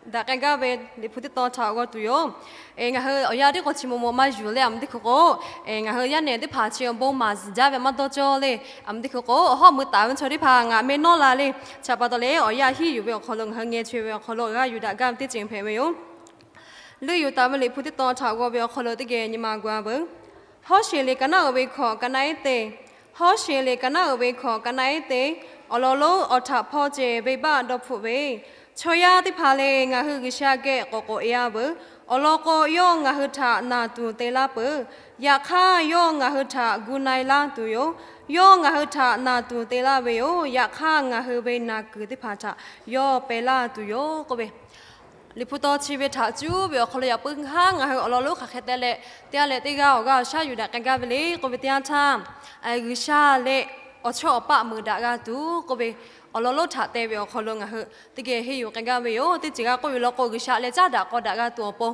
daꞈ k'ai gaˇ ve liꞈ hpu teˇ tawn htaꞈ g'aw tuˬ yoˬ. Ngaˬ hui awˬ yanˇ teˇ k'o chi maw maw maˇ yuˬ leh a mvuhˇ teˇ hkui k'o, ngaˬ hui yaˇ nehˬ teˇ hpaˍ chi awˬ bon maˍ zuhˬ jaˇ ve maˇ dawˇ cawˇ le. A mvuhˇ teˇ hkui k'o awˬ hawˉ mui taˍ ve chaw teˇ hpaˍ ngaˬ meh nawˉ la le. Chi pa taw leh awˬ yanˇ henˇ yuˬ ve awˬ hk'aw lo ngaˬ hui ngeh chaweh ve awˬ hk'aw lo g'a yuˬ daꞈ gaˇ ve teˇ ceuˬ hpehꞈ ve yoˬ. Leuˆ yuˬ taˍ ve liꞈ hpu teˇ tawn htaꞈ g'aw ve awˬ hk'aw lo teˇ geh nyi ma gu-a veuˬ. Hawˉsheˍ liꞈ ka naˉ uiˍ ve hkawꞈ ka naˉ ehˉ teˇ, Hawˉsheˍ liꞈ ka naˉ uiˍ ve hkawꞈ ka naˉ ehˉ teˇ, awˬ lawn lonˉ awˬ htaꞈ hpaw ceh venˇbaˆ dawˇ hpfuhˆ ve, chaw yaˇ teˇ hpaˍ lehˬ ngaˬ hui G'uiˬsha geh k'awꞈ k'awꞈ e-a veuˬ. Awˬ lawn k'o, yawˇ ngaˬ hui htaꞈ naˬ tuˬ te laˇ peuˬ. Yaꞈ hk'aˇ, yawˇ ngaˬ hui htaꞈ gu na-e laˇ tuˬ yoˬ. Yawˇ ngaˬ hui htaꞈ naˬ tuˬ te laˇ ve yoˬ. Yaꞈ hk'aˇ, ngaˬ hui ve naˬ kuiˬ teˇ hpaˍ htaꞈ yawˇ peh laˇ tuˬ yoˬ k'oˆ ve, liꞈ hpu tawn chi ve htaꞈ cuˉ ve awˬ hk'aw lo yaꞈ puiˉ haˉ ngaˬ hui awˬ lawn lonˉ hk'aˬ hk'e te leh, teˇ g'aˇ leh teˇ g'aˇ awˬ g'aˇ awˬ shaˉ yuˬ daꞈ k'ai gaˇ ve le k'oˆ ve teˇ yanˇ htaˇ, G'uiˬsha leh awˬ chawˇ awˬ paˆ meuˍ daꞈ g'a tuˬ k'oˆ ve awˬ lawn lonˉ htaꞈ te ve awˬ hk'aw lo ngaˬ hui teˇ geh henˇ yuˬ k'ai gaˇ ve yoˬ. Teˇ ceuˬ g'a k'oˆ ve law k'o, G'uiˬsha leh caˉ daꞈ k'aw daꞈ g'a tuˬ awˬ pon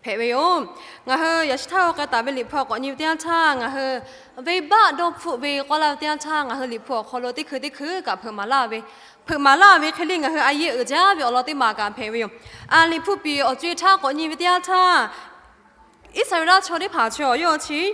hpehꞈ ve yoˬ. Ngaˬ hui yaꞈ shi htaˇ k'ai taˍ ve liꞈ hpu k'awꞈ nyi ve teˇ yanˇ htaˇ, ngaˬ hui venˇbaˆ dawˇ hpfuhˆ ve k'oˆ laˇ ve teˇ yanˇ htaˇ, ngaˬ hui liꞈ hpu awˬ hk'aw lo teˇ hkui teˇ hkui kaꞈ hpeuꞈ maˍ laˇ ve, hpeuꞈ maˍ laˇ ve hk'e le ngaˬ hui a yehˬ uiˍ jaˇ ve awˬ lawn teˇ maˬ kaꞈ hpehꞈ ve yoˬ. Liꞈ hpu piˍ awˬ co-e htaˇ k'awꞈ nyi ve teˇ yanˇ htaˇ, Iˉsaˍreˍlaˆ chaw teˇ hpaˍ chi awˬ yawˇ chi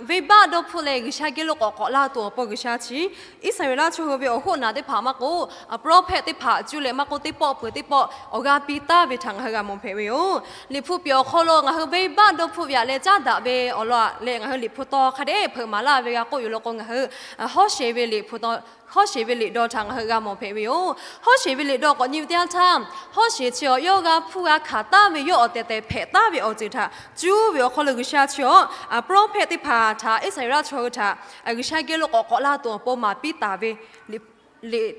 venˇbaˆ dawˇ hpfuhˆ leh G'uiˬsha geh lo k'awꞈ k'awꞈ laˇ tuˬ awˬ pon G'uiˬsha chi Iˉsaˍreˍlaˆ chaw hui ve awˬ hoˆ naˬ teˇ hpaˍ maˇ k'oˆ, prophet teˇ hpaˍ cuˇ leh maˇ k'oˆ, teˇ pawˆ peuˬ teˇ pawˆ awˬ g'aˇ piˇ taˍ ve htaꞈ ngaˬ hui g'a mawˬ hpehꞈ ve yoˬ. Liꞈ hpu piˍ awˬ hk'aw lo ngaˬ hui venˇbaˆ dawˇ hpfuhˆ ve aꞈ leh caˉ daꞈ ve awˬ lawn aꞈ leh ngaˬ hui liꞈ hpu tawn hk'a dehꞈ hpeuꞈ maˍ laˇ ve g'a k'oˆ yoˬ law k'o, ngaˬ hui hawˉsheˍ ve liꞈ hpu tawn, hawˉsheˍ ve liꞈ daw htaꞈ ngaˬ hui g'a mawˬ hpehꞈ ve yoˬ. Hawˉsheˍ ve liꞈ daw k'awꞈ nyi ve teˇ yanˇ htaˇ, hawˉsheˍ chi awˬ yawˇ g'a hpuˇ g'a hkanˍ taˍ ve yawˇ awˬ tehˬ tehˬ hpehꞈ taˍ ve awˬ ceuˬ htaꞈ cuˇ ve awˬ hk'aw lo G'uiˬsha chi awˬ prophet teˇ hpaˍ htaꞈ Iˉsaˍreˍlaˆ chaw hui htaꞈ G'uiˬsha geh lo k'awꞈ k'awꞈ laˇ tuˬ awˬ pon maˍ piˇ taˍ ve liꞈ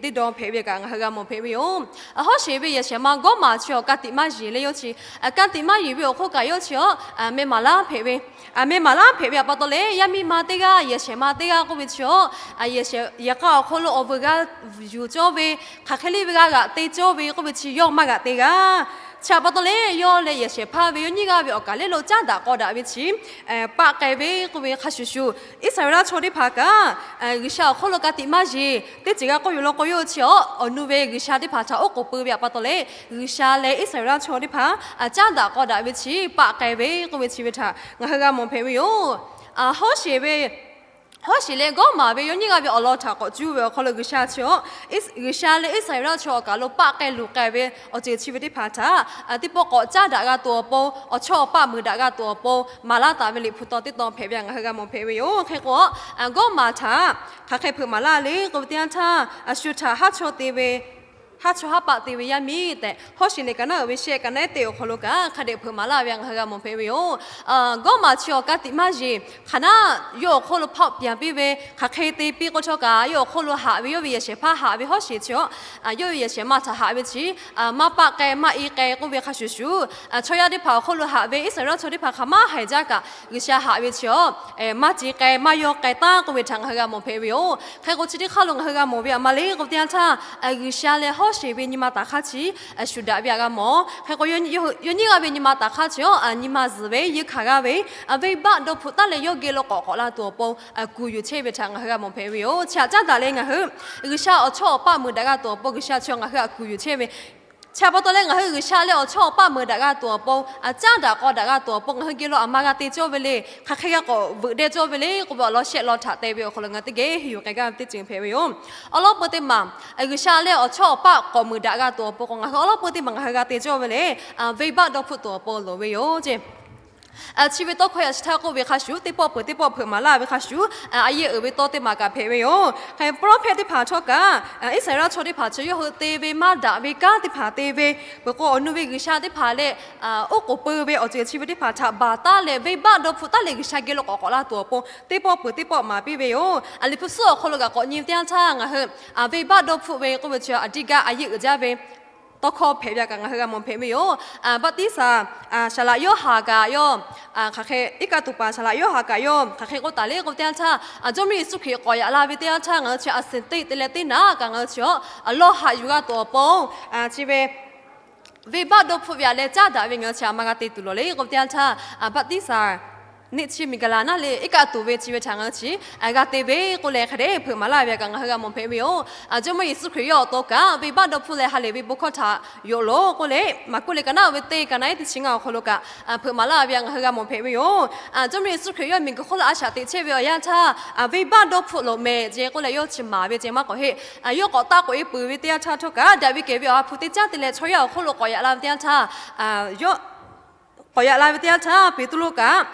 teˇ daw hpehꞈ ve kaꞈ ngaˬ hui g'a mawˬ hpehꞈ ve yoˬ. Hawˉsheˍ ve yehˬ shehˍ ma Gawˇmaˍ chi awˬ ka tiꞈ maˇ yeˬ leh yawˇ chi, ka tiꞈ maˇ yeˬ ve awˬ hk'oˆ kaꞈ yawˇ chi awˬ meh maˍ laˇ hpehꞈ ve, meh maˍ laˇ hpehꞈ ve pa taw leh, yaˇ miˇ ma teˇ g'aˇ, yehˬ shehˍ ma teˇ g'aˇ k'oˆ ve chi awˬ, yehˬ shehˍ yehˬ k'a awˬ hk'aw lo awˬ vuiˬ g'a yuˬ cawˇ ve, hk'aˬ hk'e le ve g'a g'aꞈ te cawˇ ve k'oˆ ve chi yawˇ maˇ g'aꞈ te g'a. Chi pa taw leh, yawˇ leh yehˬ shehˍ hpaˇ ve yawˇ nyiˇ g'aˇ ve awˬ kaˬ lehˬ lo caˉ daꞈ k'aw daꞈ ve chi paˆ k'ai ve k'oˆ ve hk'a shuˍ shuˍ, Iˉsaˍreˍlaˆ chaw teˇ hpaˍ kaꞈ G'uiˬsha awˬ hk'oˆ lo ka tiꞈ maˇ yeˬ. Teˇ ceuˬ g'a k'oˆ yoˬ law k'o, yawˇ chi awˬ, awˬ nu ve G'uiˬsha teˇ hpaˍ htaꞈ oˉ k'oˍ pui ve pa taw leh, G'uiˬsha leh Iˉsaˍreˍlaˆ chaw teˇ hpaˍ caˉ daꞈ k'aw daꞈ ve chi paˆ k'ai ve k'oˆ ve chi ve htaꞈ ngaˬ hui g'a mawˬ hpehꞈ ve yoˬ. Hawˉsheˍ ve Hawˉsheˍ leh Gawˇmaˍ ve yawˇ nyiˇ g'aˇ ve awˬ lawn htaꞈ k'awꞈ cuˇ ve awˬ hk'aw lo G'uiˬsha chi awˬ, G'uiˬsha leh Iˉsaˍreˍlaˆ chaw awˬ kaˬ lo paˆ k'ai luˬ k'ai ve awˬ ceuˬ chi ve teˇ hpaˍ htaꞈ teˇ pawˆ k'awꞈ caˉ daꞈ g'a tuˬ awˬ pon, awˬ chawˇ awˬ paˆ meuˍ daꞈ g'a tuˬ awˬ pon maˍ laˇ taˍ ve liꞈ hpu tawn teˇ tawn hpehꞈ ve htaꞈ ngaˬ hui g'a mawˬ hpehꞈ ve yoˬ. Hk'e k'o, Gawˇmaˍ htaꞈ hk'aˬ hk'e hpeuꞈ maˍ laˇ le k'oˆ ve teˇ yanˇ htaˇ, shu htaꞈ haˉ chaw te ve, haˉ chaw haˉ paˆ te ve yaˇ miˇ tehꞈ, Hawˉsheˍ liꞈ ka naˉ uiˍ ve shehˆ ka naˉ ehˉ teˇ awˬ hk'aw lo kaꞈ hk'a dehꞈ hpeuꞈ maˍ laˇ ve htaꞈ ngaˬ hui g'a mawˬ hpehꞈ ve yoˬ. Gawˇmaˍ chi awˬ ka tiꞈ maˇ yeˬ. Hk'aˬ naˆ yawˇ awˬ hk'oˆ lo hpaoˆ pyanˍ piˇ ve, hk'aˬ hk'e te piˇ k'oˆ htawˇ kaꞈ, yawˇ awˬ hk'oˆ lo haꞈ ve yawˇ ve yehˬ shehˍ hpaˇ haꞈ ve Hawˉsheˍ chi awˬ, yawˇ ve yehˬ shehˍ ma htaꞈ haꞈ ve chi maˇ paˆ k'ai maˇ i k'ai k'oˆ ve hk'a shuˍ shuˍ, chaw yaˇ teˇ hpaˍ awˬ hk'oˆ lo haꞈ ve Iˉsaˍreˍlaˆ chaw teˇ hpaˍ hk'aˬ maˇ haiˬ jaˇ kaꞈ, G'uiˬsha haꞈ ve chi awˬ maˇ te k'ai maˇ yawˇ k'ai taˉ k'oˆ ve htaꞈ ngaˬ hui g'a mawˬ hpehꞈ ve yoˬ. Hk'e k'o, chi teˇ hk'aˇ lo ngaˬ hui g'a mawˬ ve aꞈ ma le k'oˆ ve teˇ yanˇ htaˇ, G'uiˬsha leh Hawˉsheˍ ve nyi ma taˍ hk'aˇ chi shuˍ daꞈ ve htaꞈ g'a mawˬ. Hk'e k'o, yawˇ nyiˇ g'aˇ ve nyi ma taˍ hk'aˇ chi awˬ nyi ma zuhˬ ve yeˇ hkanˍ g'aˇ ve, venˇbaˆ dawˇ hpfuhˆ taˉ leh yawˇ geh lo k'awꞈ k'awꞈ la tuˬ awˬ pon kuˬ yuˬ chehˇ ve htaꞈ ngaˬ hui g'a mawˬ hpehꞈ ve yoˬ. Chi htaꞈ caˉ daꞈ leh ngaˬ hui G'uiˬsha awˬ chawˇ awˬ paˆ meuˍ daꞈ g'a tuˬ awˬ pon G'uiˬsha chi ngaˬ hui htaꞈ kuˬ yuˬ chehˇ ve Chi pa taw leh ngaˬ hui G'uiˬsha leh awˬ chawˇ awˬ paˆ meuˍ daꞈ g'a tuˬ awˬ pon, caˉ daꞈ k'aw daꞈ g'a tuˬ awˬ pon ngaˬ hui geh lo aˬ ma g'a te cawˇ ve le. Hk'aˬ hk'e g'a k'awꞈ veuꞈ deh cawˇ ve le k'oˆ ve awˬ lawn shehˆ lawn htaꞈ te ve awˬ hk'aw lo ngaˬ teˇ geh henˇ yuˬ k'ai gaˇ ve teˇ ceuˬ hpehꞈ ve yoˬ. Awˬ lawn peu teˇ maˬ, G'uiˬsha leh awˬ chawˇ awˬ paˆ k'awꞈ meuˍ daꞈ g'a tuˬ awˬ pon k'o, ngaˬ hui awˬ lawn peu teˇ maˬ ngaˬ hui g'a te cawˇ ve le, venˇbaˆ dawˇ hpfuhˆ tuˬ awˬ pon loˍ ve yoˬ ceˇ. Chi ve tawˇ hkawˇ yaꞈ chi htaˇ k'oˆ ve hk'a shuˍ, teˇ pawˆ peuˬ teˇ pawˆ hpeuꞈ maˍ laˇ ve hk'a shuˍ, a yehˇ uiˍ ve tawˇ teˇ maˬ kaꞈ hpehꞈ ve yoˬ. Hk'e prophet teˇ hpaˍ htawˇ kaꞈ, Iˉsaˍreˍlaˆ chaw teˇ hpaˍ chi yawˇ hui te ve maˇ daꞈ ve kanˉ teˇ hpaˍ te ve, peuˬ k'o awˬ nu ve g'uiˬsha teˇ hpaˍ leh oˉ k'oˍ peu ve awˬ ceuˬ chi ve teˇ hpaˍ htaꞈ baˬ taˉ leh, venˇbaˆ dawˇ hpfuhˆ taˉ leh g'uiˬsha geh lo k'awꞈ k'awꞈ la tuˬ awˬ pon teˇ pawˆ peuˬ teˇ pawˆ maˍ piˇ ve yoˬ. A liꞈ hpu suhˉ awˬ hk'aw lo kaꞈ k'awꞈ nyi ve teˇ yanˇ htaˇ ngaˬ hui venˇbaˆ dawˇ hpfuhˆ ve k'oˆ ve chi a diˇ gaˇ a yehˇ uiˍ jaˇ ve tawˇ hkawˇ hpehꞈ ve a kaꞈ ngaˬ hui g'a mawˬ hpehꞈ ve yoˬ. Baˆtiˆsaˬ Saˍ laꞈ Yoˇhanˬ kaꞈ yawˇ, hk'aˬ hk'e iˉ kaˆ tuˬ paˍ Saˍ laꞈ Yoˇhanˬ kaꞈ yawˇ hk'aˬ hk'e k'oˆ taˍ le k'oˆ ve teˇ yanˇ htaˇ, Jawˇmawˇ Yeˍsuˆ Hkriꞈ k'awꞈ yaꞈ la ve teˇ yanˇ htaˇ ngaˬ hui chi a senˍ teˇ te leh teˇ naˍ kaꞈ ngaˬ hui chi a lawˇ haꞈ yuˬ g'a tuˬ awˬ pon, chi ve venˇbaˆ dawˇ hpfuhˆ ve a leh caˉ daꞈ ve ngaˬ hui chi a ma g'a te tuˬ lawˬ le k'oˆ ve teˇ yanˇ htaˇ, Baˆtiˆsaˬ neˇ chi miˬ gaˬ laˬ naˉ le iˉ kaˆ tuˬ ve chi ve htaꞈ ngaˬ hui chi g'a te ve k'oˆ leh hk'a dehꞈ hpeuꞈ maˍ laˇ ve a kaꞈ ngaˬ hui g'a mawˬ hpehꞈ ve yoˬ. Jawˇmawˇ Yeˍsuˆ Hkriꞈ yawˇ awˬ to kaꞈ venˇbaˆ dawˇ hpfuhˆ leh ha lehˬ ve bon hkawˇ htaꞈ yonˍ loˬ k'oˆ leh, Maˍkuˆ leh ka naˉ uiˍ ve teˇ ka naˉ iˉ teˇ chi ngaˇ awˬ hk'aw lo kaꞈ hpeuꞈ maˍ laˇ ve a ngaˬ hui g'a mawˬ hpehꞈ ve yoˬ. Jawˇmawˇ Yeˍsuˆ Hkriꞈ yawˇ miˬguiˬ hk'oˆ lo a shaꞈ teꞈ chehˇ ve awˬ yanˇ htaˇ, venˇbaˆ dawˇ hpfuhˆ loˍ mehˍ ce k'oˆ leh yawˇ chi maˍ ve ce maˇ k'awꞈ heˆ. Yawˇ k'awꞈ taˆ k'oꞈ e peuˬ ve teˇ yanˇ htaˇ htawˇ kaꞈ, daꞈ ve kehˬ ve awˬ ha hpu teˇ caˉ te leh chaw yaˇ awˬ hk'oˆ lo k'awꞈ yaꞈ la ve teˇ yanˇ htaˇ, yawˇ k'awꞈ yaꞈ la ve teˇ yanˇ htaˇ Peˍtruˆ kaꞈ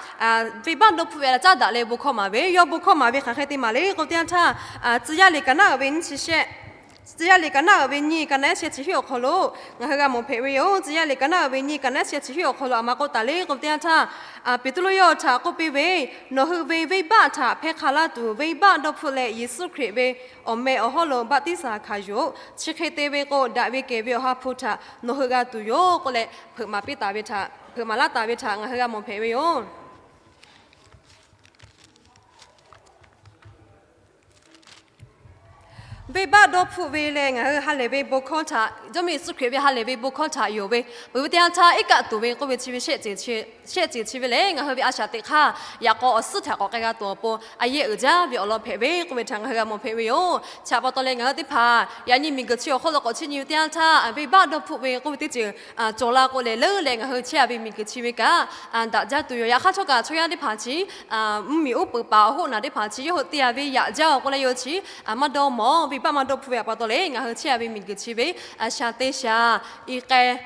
venˇbaˆ dawˇ hpfuhˆ ve a leh caˉ daꞈ leh bon hkawˇ maˍ ve, yawˇ bon hkawˇ maˍ ve hk'aˬ hk'e te maˍ le k'oˆ ve teˇ yanˇ htaˇ, Tcuh yaˇ liꞈ ka naˉ uiˍ ve nyiˇ chi shehˆ, Tcuh yaˇ liꞈ ka naˉ uiˍ ve nyiˇ ka naˉ shehˆ chi hiˉ awˬ hk'aw lo ngaˬ hui g'a mawˬ hpehꞈ ve yoˬ. Tcuh yaˇ liꞈ ka naˉ uiˍ ve nyiˇ ka naˉ shehˆ chi hiˉ awˬ hk'aw lo a ma k'oˆ taˍ le k'oˆ ve teˇ yanˇ htaˇ, Peˍtruˆ yawˇ htaꞈ k'oˆ piˇ ve, Nawˬ hui ve venˇbaˆ htaꞈ hpehˇ hk'a laˇ tuˬ, venˇbaˆ dawˇ hpfuhˆ leh Yeˍsuˆ Hkriꞈ ve awˬ meh awˬ hawˉ lo baˆtiˆsaˬ hkanˍ yuˬ-oꞈ. Chi hk'e te ve k'o, daꞈ ve kehˬ ve awˬ ha hpu htaꞈ nawˬ hui g'a tuˬ yoˬ k'oˆ leh, hpeuꞈ maˍ piˇ taˍ ve htaꞈ, hpeuꞈ maˍ laˇ taˍ ve htaꞈ ngaˬ hui g'a mawˬ hpehꞈ ve yoˬ. Venˇbaˆ dawˇ hpfuhˆ ve leh ngaˬ hui ha lehˬ ve bon hkawˇ htaꞈ, Jawˇmawˇ Yeˍsuˆ Hkriꞈ ve ha lehˬ ve bon hkawˇ htaꞈ yonˍ ve, peuˬ ve teˇ yanˇ htaˇ iˉ kaˆ tuˬ ve k'oˆ ve chi ve shehˆ ceuˬ chi ve lehˬ, ngaˬ hui ve a shaꞈ teꞈ hk'aˇ yaꞈ k'aw awˬ suhˉ htaꞈ k'awꞈ k'ai g'a tuˬ awˬ pon a yehˇ uiˍ jaˇ ve awˬ lawn hpehꞈ ve k'oˆ ve htaꞈ ngaˬ hui g'a mawˬ hpehꞈ ve yoˬ. Chi htaꞈ pa taw leh ngaˬ hui teˇ hpaˍ yaꞈ nyi miˬguiˬ chi awˬ hk'oˆ lo k'awꞈ chiˇ nyi ve teˇ yanˇ htaˇ, venˇbaˆ dawˇ hpfuhˆ ve k'oˆ ve teˇ ceuˬ cawˬ la k'o lehˬ, leuˉ leh ngaˬ hui chehˇ a ve miˬguiˬ chi ve kaꞈ daꞈ jaˇ tuˬ yoˬ. Yaꞈ hk'aˇ htawˇ kaꞈ chaw yaˇ teˇ hpaˍ chi mvuhˇmiˬ uˉ peunˍ paˍ awˬ hoˆ naˬ teˇ hpaˍ chi yawˇ hui te a ve yaꞈ jaˇ-oˬ k'oˆ leh yawˇ chi maˇ dawˇ mawˬ, venˇbaˆ maˇ dawˇ hpfuhˆ ve htaꞈ pa taw leh ngaˬ hui chehˇ a ve miˬguiˬ chi ve shaˍ te shaˍ, i k'ai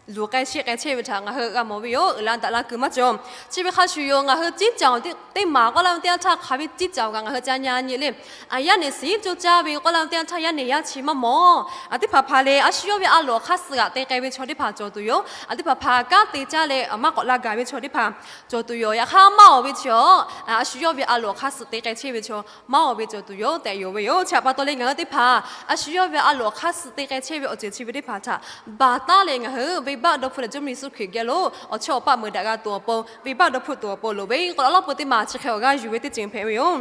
luˬ k'ai sheˆ k'ai chehˇ ve htaꞈ ngaˬ hui g'a mawˬ ve yoˬ. Uiˍ la daꞈ la kuiˬ maˇ cawˬ. Chi ve hk'a shuˍ yoˬ, ngaˬ hui ciˉ caoˬ teˇ maˬ k'oˆ laˇ ve teˇ yanˇ htaˇ hk'aˬ ve ciˉ caoˬ kaꞈ ngaˬ hui ca nyi nyi le. Yaˇ nehˬ siˍ co caˇ ve k'oˆ laˇ ve teˇ yanˇ htaˇ yaˇ nehˬ yaˇ chi maˇ mawˬ. Teˇ hpaˍ hpaˍ lehˬ a shu yawˇ ve a loˍ awˬ hk'aˇ suh g'aꞈ te k'ai ve chaw teˇ hpaˍ cawˬ tuˬ yoˬ. Teˇ hpaˍ hpaˍ kanˉ te caˇ leh maˇ k'awꞈ la gaˬ ve chaw teˇ hpaˍ cawˬ tuˬ yoˬ. Yaꞈ hk'aˇ maˇ awˬ ve chi a, a shu yawˇ ve a loˍ awˬ hk'aˇ suh te k'ai chehˇ ve chaw maˇ awˬ ve cawˬ tuˬ yoˬ tehꞈ yonˍ ve yoˬ. Chi htaꞈ pa taw leh ngaˬ hui teˇ hpaˍ a shu yawˇ ve a loˍ awˬ hk'aˇ suh te k'ai chehˇ ve awˬ ceuˬ chi ve teˇ hpaˍ htaꞈ baˬ taˉ leh ngaˬ hui venˇbaˆ dawˇ hpfuhˆ leh Jawˇmawˇ Yeˍsuˆ Hkriꞈ geh lo awˬ chawˇ awˬ paˆ meuˍ daꞈ g'a tuˬ awˬ pon, venˇbaˆ dawˇ hpfuhˆ tuˬ awˬ pon loˍ ve k'oˆ leh, awˬ lawn peu teˇ maˬ chi hk'e awˬ g'aˇ yuˬ ve teˇ ceuˬ hpehꞈ ve yoˬ.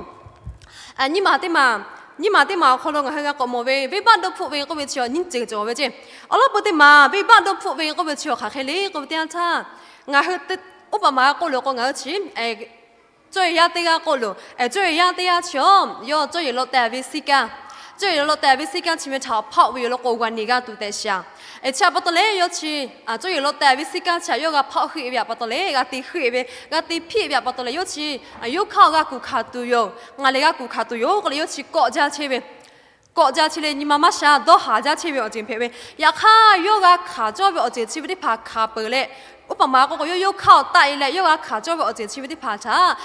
Nyiˇ maˬ teˇ maˬ, nyiˇ maˬ teˇ maˬ awˬ hk'aw lo ngaˬ hui g'a k'awꞈ mawˬ ve, venˇbaˆ dawˇ hpfuhˆ ve k'oˆ ve chi nyiˇ ceuˬ cawˬ ve ceˇ. Awˬ lawn peu teˇ maˬ venˇbaˆ dawˇ hpfuhˆ ve k'oˆ ve chi awˬ hk'aˬ hk'e le k'oˆ ve teˇ yanˇ htaˇ, ngaˬ hui oˇ paˍ maˍ g'a k'oˆ loˬ k'o ngaˬ hui chi cawˇ yeˬ yaˇ teˇ g'aˇ k'oˆ loˬ, cawˇ yeˬ yaˇ teˇ g'aˇ chi a, yawˇ cawˇ yeˬ law teh ve siˉ kaˇ, cawˇ yeˬ law teh ve siˉ kaˇ chi ve htaꞈ hpaˆ ve yoˬ law k'o g'a nyi g'a tuˬ tehꞈ shaˍ. Chi htaꞈ pa taw leh yawˇ chi cawˇ yeˬ law teh ve siˉ kaˇ chi htaꞈ yawˇ g'a hpaˆ heˆ ve htaꞈ pa taw leh, g'a te heˆ ve, g'a te hpiˆ ve htaꞈ pa taw leh yawˇ chi yawˇ hk'aˇ g'a kuˬ hkanˍ tuˬ yoˬ, ngaˬ lehˬ g'a kuˬ hkanˍ tuˬ yoˬ k'oˆ leh yawˇ chi kawˆ jaˇ chehˇ ve, kawˆ jaˇ chehˇ leh nyi ma maˇ sha dawˇ haˍ jaˇ chehˇ ve awˬ ceuˬ hpehꞈ ve. Yaꞈ hk'aˇ yawˇ g'a hkanˍ cawˇ ve awˬ ceuˬ chi ve teˇ hpaˍ hkanˍ peuˬ leh, oˇ paˍ maˍ k'oˆ k'o yawˇ yawˇ hk'aˇ awˬ taˆ e leh yawˇ g'a hkanˍ cawˇ ve awˬ ceuˬ chi ve teˇ hpaˍ htaꞈ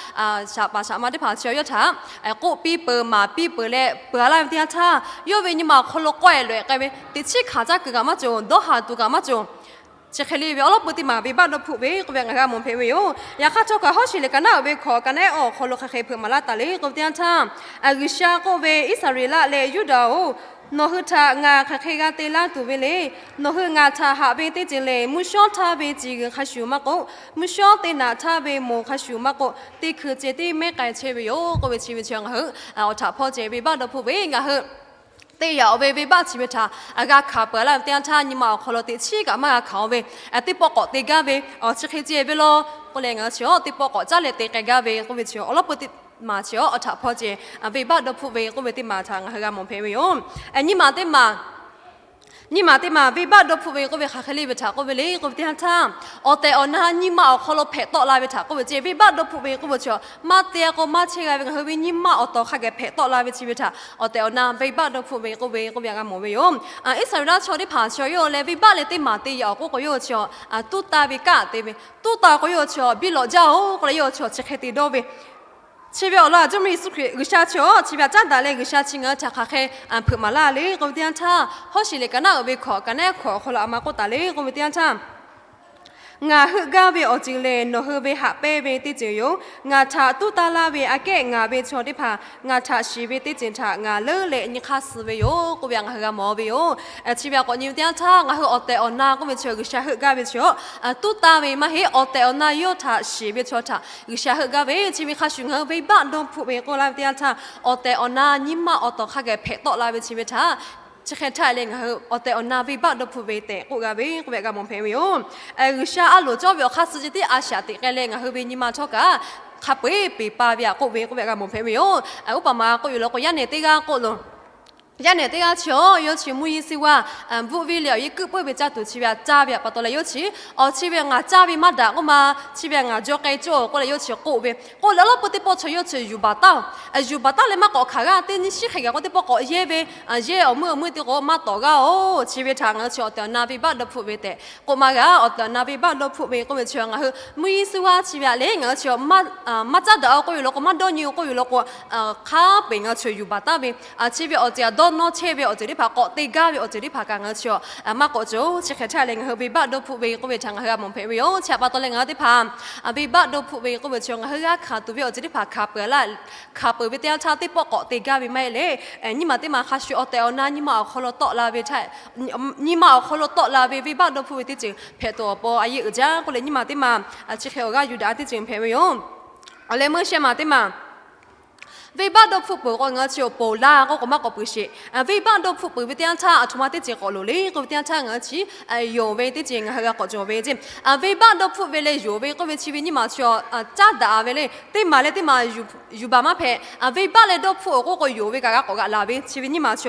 shaˍ paˍ shaˍ ma teˇ hpaˍ chi yawˇ htaꞈ k'oˆ piˇ peuˬ maˍ piˇ peuˬ leh peuˬ a laˇ ve teˇ yanˇ htaˇ, yawˇ ve nyi ma awˬ hk'aw lo k'awehꞈ loꞈ-ehˍ k'ai ve, teꞈ chiˉ hkanˍ caˇ kuiˬ kaꞈ maˇ cawˬ, dawˇ haˍ tuˬ kaꞈ maˇ cawˬ. Chi hk'e le ve awˬ lawn peu teˇ maˬ venˇbaˆ dawˇ hpfuhˆ ve k'oˆ ve ngaˬ hui g'a mawˬ hpehꞈ ve yoˬ. Yaꞈ hk'aˇ htawˇ kaꞈ Hawˉsheˍ lehˬ ka naˉ uiˍ ve hkawꞈ ka naˉ awˬ hk'aw lo hk'aˬ hk'e hpeuꞈ maˍ laˇ taˍ le k'oˆ ve teˇ yanˇ htaˇ, G'uiˬsha k'oˆ ve, Iˉsaˍreˍlaˆ leh Yuˇdaꞈ-oˬ, nawˬ hui htaꞈ ngaˬ hk'aˬ hk'e g'a te laˇ tuˬ ve le. Nawˬ hui ngaˬ htaꞈ haꞈ ve teˇ ceuˬ lehˬ, mvuhˇ shawˉ htaˇ ve ciˬ g'uiˬ hk'a shuˍ maˇ k'oˆ, mvuhˇ shawˉ teˇ naꞈ htaˇ ve moˍ hk'a shuˍ maˇ k'oˆ, teˇ hkui ceh tiˉ mehˉ k'ai chehˇ ve yoˬ k'oˆ ve chi ve chi ngaˬ hui awˬ htaꞈ hpawˇ ceh venˇbaˆ dawˇ hpfuhˆ ve ngaˬ hui te yaꞈ-oˬ ve venˇbaˆ chi ve htaꞈ g'a hkanˍ peuˬ laˇ ve teˇ yanˇ htaˇ, nyi ma awˬ hk'aw lo teꞈ chiˉ kaꞈ maˇ g'a hkanˍ-oˬ ve, teˇ pawˆ k'awꞈ te gaˇ ve awˬ chi hk'e ceh ve law k'oˆ leh ngaˬ hui chi a teˇ pawˆ k'awꞈ caˉ leh te k'ai gaˇ ve k'oˆ ve chi awˬ lawn peu teˇ maˬ chi a awˬ htaꞈ hpawˇ ceh venˇbaˆ dawˇ hpfuhˆ ve k'oˆ ve teˇ maˬ htaꞈ ngaˬ hui g'a mawˬ hpehꞈ ve yoˬ. Nyiˇ maˬ teˇ maˬ Nyiˇ maˬ teˇ maˬ venˇbaˆ dawˇ hpfuhˆ ve k'oˆ ve hk'aˬ hk'e le ve htaꞈ k'oˆ ve le k'oˆ ve teˇ yanˇ htaˇ, awˬ tehˬ awˬ na nyiˇ maˆ awˬ hk'aw lo hpehꞈ tawˆ la ve htaꞈ k'oˆ ve ceˇ. Venˇbaˆ dawˇ hpfuhˆ ve k'oˆ ve chi, maˇ te a k'o maˇ chehˇ g'a ve ngaˬ hui ve nyiˇ maˆ awˬ tawˍ hk'a geh hpehꞈ tawˆ la ve chi ve htaꞈ awˬ tehˬ awˬ na venˇbaˆ dawˇ hpfuhˆ ve k'oˆ ve k'oˆ ve htaꞈ g'a mawˬ ve yoˬ. Iˉsaˍreˍlaˆ chaw teˇ hpaˍ chi yawˇ leh venˇbaˆ leh teˇ maˬ te yaꞈ awˬ k'oˆ k'o yawˇ chi tuˉ taˇ ve kaˆ te ve, tuˉ taˇ k'o yawˇ chi biˇ lawꞈ jaˇ oˬ k'oˆ leh yawˇ chi chi hk'e te dawˇ ve, chi ve awˬ lawn Jawˇmawˇ Yeˍsuˆ Hkriꞈ G'uiˬsha chi chi ve htaꞈ caˉ daꞈ leh G'uiˬsha chi ngaˬ hui htaꞈ hk'aˬ hk'e hpeuꞈ maˍ laˇ le k'oˆ ve teˇ yanˇ htaˇ, hawˉ sheˍ lehˬ kaˍ naˆ uiˍ ve hkawꞈ kaˍ naˆ hkawꞈ awˬ hk'aw lo a ma k'oˆ taˍ le k'oˆ ve teˇ yanˇ htaˇ, Ngaˬ heuˆ gaˇ ve awˬ ceuˬ lehˬ nawˬ hui ve haꞈ pehnˇ ve teˇ ceuˬ yoˬ. Ngaˬ htaꞈ tuˉ taˇ laˇ ve aꞈ kehˉ ngaˬ ve chaw teˇ hpaˍ ngaˬ htaꞈ shiˍ ve teˇ ceuˬ htaꞈ ngaˬ leuˉ leh nyi hk'aˇ suh ve yoˬ k'oˆ ve htaꞈ ngaˬ hui g'a mawˬ ve yoˬ. Chi ve htaꞈ k'awꞈ nyi ve teˇ yanˇ htaˇ ngaˬ hui awˬ tehˬ awˬ na k'oˆ ve chi G'uiˬsha heuˆ gaˇ ve chi tuˉ taˇ ve maˇ heˆ. Awˬ tehˬ awˬ na yawˇ htaꞈ shiˍ ve chaw htaꞈ G'uiˬsha heuˆ gaˇ ve chi ve hk'a shuˍ ngaˬ hui venˇbaˆ dawˇ hpfuhˆ ve k'oˆ laˇ ve teˇ yanˇ htaˇ, awˬ tehˬ awˬ na nyiˇ maˆ awˬ tawˍ hk'a geh hpehꞈ tawˆ la ve chi ve htaꞈ chi hk'e htaˇ leh ngaˬ hui awˬ tehˬ awˬ na venˇbaˆ dawˇ hpfuhˆ ve tehꞈ k'oˆ g'a ve k'oˆ ve htaꞈ g'a mawˬ hpehꞈ ve yoˬ. G'uiˬsha a loˍ cawˇ ve awˬ hk'aˇ suh ceh tiˉ a shaꞈ teꞈ k'ai leh ngaˬ hui ve nyi ma htawˇ kaꞈ hk'a peu-eˬ peˬ pa ve htaꞈ k'oˆ ve k'oˆ ve htaꞈ g'a mawˬ hpehꞈ ve yoˬ. Oˇ paˍ ma k'oˆ yoˬ law k'o yaˇ nehˬ teˇ g'aˇ k'oˆ loˬ. Yaˇ nehˬ teˇ g'aˇ chi awˬ yawˇ chi mvuhˇ yeˇ suh g'aˇ bvuhˆ ve lehˬ awˬ yeˇ kuiˆ puiˉ ve caˇ tuˬ chi ve htaꞈ caˇ ve htaꞈ pa taw leh yawˇ chi, awˬ chi ve ngaˬ caˇ ve maˇ daꞈ k'oˆ ma, chi ve ngaˬ jaw k'ai cawˇ k'oˆ leh yawˇ chi k'oˆ ve, k'oˆ leh lawˉ peuˇ teˇ pawˆ chaw yawˇ chi yuˬ baˬ taˉ-oˬ. Yuˬ baˬ taˉ leh maˇ k'awꞈ hkanˍ g'aˇ teˇ nyi shiˉ hk'e gaˬ k'o teˇ pawˆ k'awꞈ yehˇ ve, yehˇ awˬ meuˇ awˬ meuˇ teˇ k'o maˇ tawˍ g'aˇ-oˬ. Chi ve htaꞈ ngaˬ hui chi awˬ tehˬ awˬ na venˇbaˆ dawˇ hpfuhˆ ve tehꞈ k'oˆ maˇ g'a. Awˬ tehˬ awˬ na venˇbaˆ dawˇ hpfuhˆ ve k'oˆ ve chi ngaˬ hui mvuhˇ yeˇ suh g'aˇ chi ve htaꞈ leh ngaˬ hui chi maˇ caˉ daꞈ-oˬ k'oˆ yoˬ law k'o, maˇ dawˇ nyi-oˬ k'oˆ yoˬ law k'o, hk'a peu-eˬ ngaˬ hui chi yuˬ baˬ taˉ ve, chi ve awˬ ceuˬ htaꞈ dawˇ nawˇ chehˇ ve awˬ ceuˬ teˇ hpaˍ, k'awꞈ te gaˇ ve awˬ ceuˬ teˇ hpaˍ kaꞈ ngaˬ hui chi maˇ k'awꞈ cawˬ. Chi hk'e htaˇ leh ngaˬ hui venˇbaˆ dawˇ hpfuhˆ ve k'oˆ ve htaꞈ ngaˬ hui g'a mawˬ hpehꞈ ve yoˬ. Chi htaꞈ pa taw leh ngaˬ hui teˇ hpaˍ venˇbaˆ dawˇ hpfuhˆ ve k'oˆ ve chi ngaˬ hui g'a hkanˍ tuˬ ve awˬ ceuˬ teˇ hpaˍ hkanˍ peuˬ laˇ, hkanˍ peuˬ ve teˇ yanˇ htaˇ teˇ pawˆ k'awꞈ te gaˇ ve maˇ heˆ leh, nyiˇ maˬ teˇ maˬ hk'a shuˍ awˬ tehˬ awˬ na nyiˇ maˬ awˬ hk'aw lo tawˆ la ve htaˇ, nyiˇ maˬ awˬ hk'aw lo tawˆ la ve venˇbaˆ dawˇ hpfuhˆ ve teˇ ceuˬ hpehꞈ tuˬ awˬ pon a yeˇ uiˍ jaˇ k'oˆ leh nyiˇ maˬ teˇ maˬ chi hk'e awˬ g'aˇ yuˬ daꞈ teˇ ceuˬ hpehꞈ ve yoˬ. Awˬ leh meuˇ shehˆ maˬ teˇ maˬ venˇbaˆ dawˇ hpfuhˆ peuˬ k'o ngaˬ hui chi awˬ ponˬ laˇ k'oˆ k'o maˇ k'awꞈ peuˬ sheˍ. Venˇbaˆ dawˇ hpfuhˆ peuˬ ve teˇ yanˇ htaˇ aˬ htoꞈ ma teˇ ceuˬ k'awꞈ loˍ le k'oˆ ve teˇ yanˇ htaˇ ngaˬ hui chi yonˍ ve teˇ ceuˬ ngaˬ hui g'a k'awꞈ cawˬ ve ceˇ. Venˇbaˆ dawˇ hpfuhˆ ve leh yonˍ ve k'oˆ ve chi ve nyiˇ maˬ chi caˉ daꞈ ve le. Teˇ maˬ leh teˇ maˬ yuˬ baˬ maˇ hpehꞈ. Venˇbaˆ leh dawˇ hpfuhˆ-oˬ k'oˆ k'o yonˍ ve kaꞈ g'a k'awꞈ g'aꞈ laˬ ve chi ve nyiˇ maˬ chi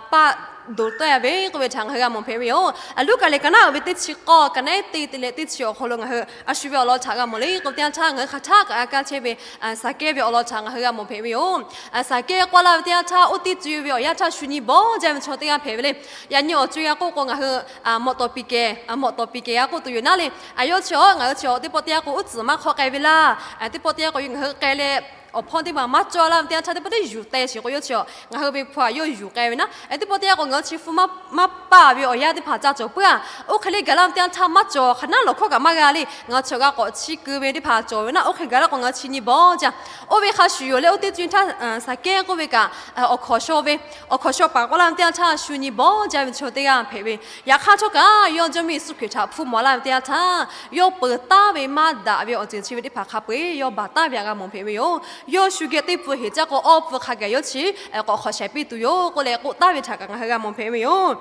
paˆ doˍ taˍ ve k'oˆ ve htaꞈ ngaˬ hui g'a mawˬ hpehꞈ ve yoˬ. Luˉkaꞈ lehˬ kaˍ naˆ uiˍ ve teˇ chi k'awˇ kaˍ naˆ teˇ te leh teˇ chi awˬ hk'aw lo ngaˬ hui a shu ve awˬ lawn htaꞈ g'a mawˬ le k'oˆ ve teˇ yanˇ htaˇ ngaˬ hui hk'aˬ htaˇ kaꞈ g'a kaˇ chehˇ ve Saˍkehˇ ve awˬ lawn htaꞈ ngaˬ hui g'a mawˬ hpehꞈ ve yoˬ. Saˍkehˇ k'oˆ laˇ ve teˇ yanˇ htaˇ oˇ teˇ co-e ve awˬ yanˇ htaˇ shu nyi bawˬ jaˇ ve chaw teˇ g'aˇ hpehꞈ ve le. Yaꞈ nyi awˬ co-e g'a k'oˆ k'o ngaˬ hui mawꞈ tawˍ piˍ kehˬ, mawꞈ tawˍ piˍ kehˬ g'a k'oˆ tuˬ yoˬ naˉ le. Yawˇ chi awˬ ngaˬ hui chi awˬ teˇ pawˆ teˇ yanˇ k'o uˉ tcuhˍ maˇ hk'awˆ k'ai ve laˇ. Teˇ pawˆ teˇ yanˇ k'o ngaˬ hui k'ai leh awˬ hpawˇ teˇ maˬ maˇ cawˇ laˇ ve teˇ yanˇ htaˇ teˇ pawˆ teˇ yuˬ teh sheˍ k'o yawˇ chi awˬ ngaˬ hui ve hpu htaꞈ yawˇ yuˬ k'ai ve naˉ. Teˇ pawˆ teˇ yanˇ k'o ngaˬ hui chi hpu maˇ paˇ ve awˬ yanˇ teˇ hpaˍ ca cawˬ puiˉ-a. Oˇ hk'e le gaˬ laˇ ve teˇ yanˇ htaˇ maˇ cawˬ hk'aˬ naˉ lawˬ hkawˇ kaꞈ maˇ g'a le. Ngaˬ hui chi awˬ g'a k'awꞈ chiˇ keu ve teˇ hpaˍ cawˬ ve naˉ. Oˇ hk'e gaˬ laˇ k'o ngaˬ hui chi nyi bawˬ jaˇ. Oˇ ve hk'a shuˍ yoˬ leh oˇ teˇ co-e htaˇ Saˍkehˇ k'oˆ ve kaꞈ awˬ hkawnˍ shaw ve, awˬ hkawnˍ shaw paˍ k'oˆ laˇ ve teˇ yanˇ htaˇ shu nyi bawˬ jaˇ ve chaw teˇ g'aˇ hpehꞈ ve. Yaꞈ hk'aˇ htawˇ kaꞈ yawˇ Jawˇmawˇ Yeˍsuˆ Hkriꞈ htaꞈ hpfuhˇ maw laˇ ve teˇ yanˇ htaˇ yawˇ peuˬ taˉ ve maˇ daꞈ ve awˬ ceuˬ chi ve teˇ hpaˍ hk'a peu-eˬ yawˇ baˬ taˉ ve htaꞈ g'a mawˬ hpehꞈ ve yoˬ. Yawˇ shu geh teˇ pun heˍ caˇ k'o awˇ pun hk'a gaˬ yawˇ chi k'awꞈ hk'awꞈ shaiˍ piˇ tuˬ yoˬ k'oˆ leh k'oˆ taˉ ve htaꞈ kaꞈ ngaˬ hui g'a mawˬ hpehꞈ ve yoˬ.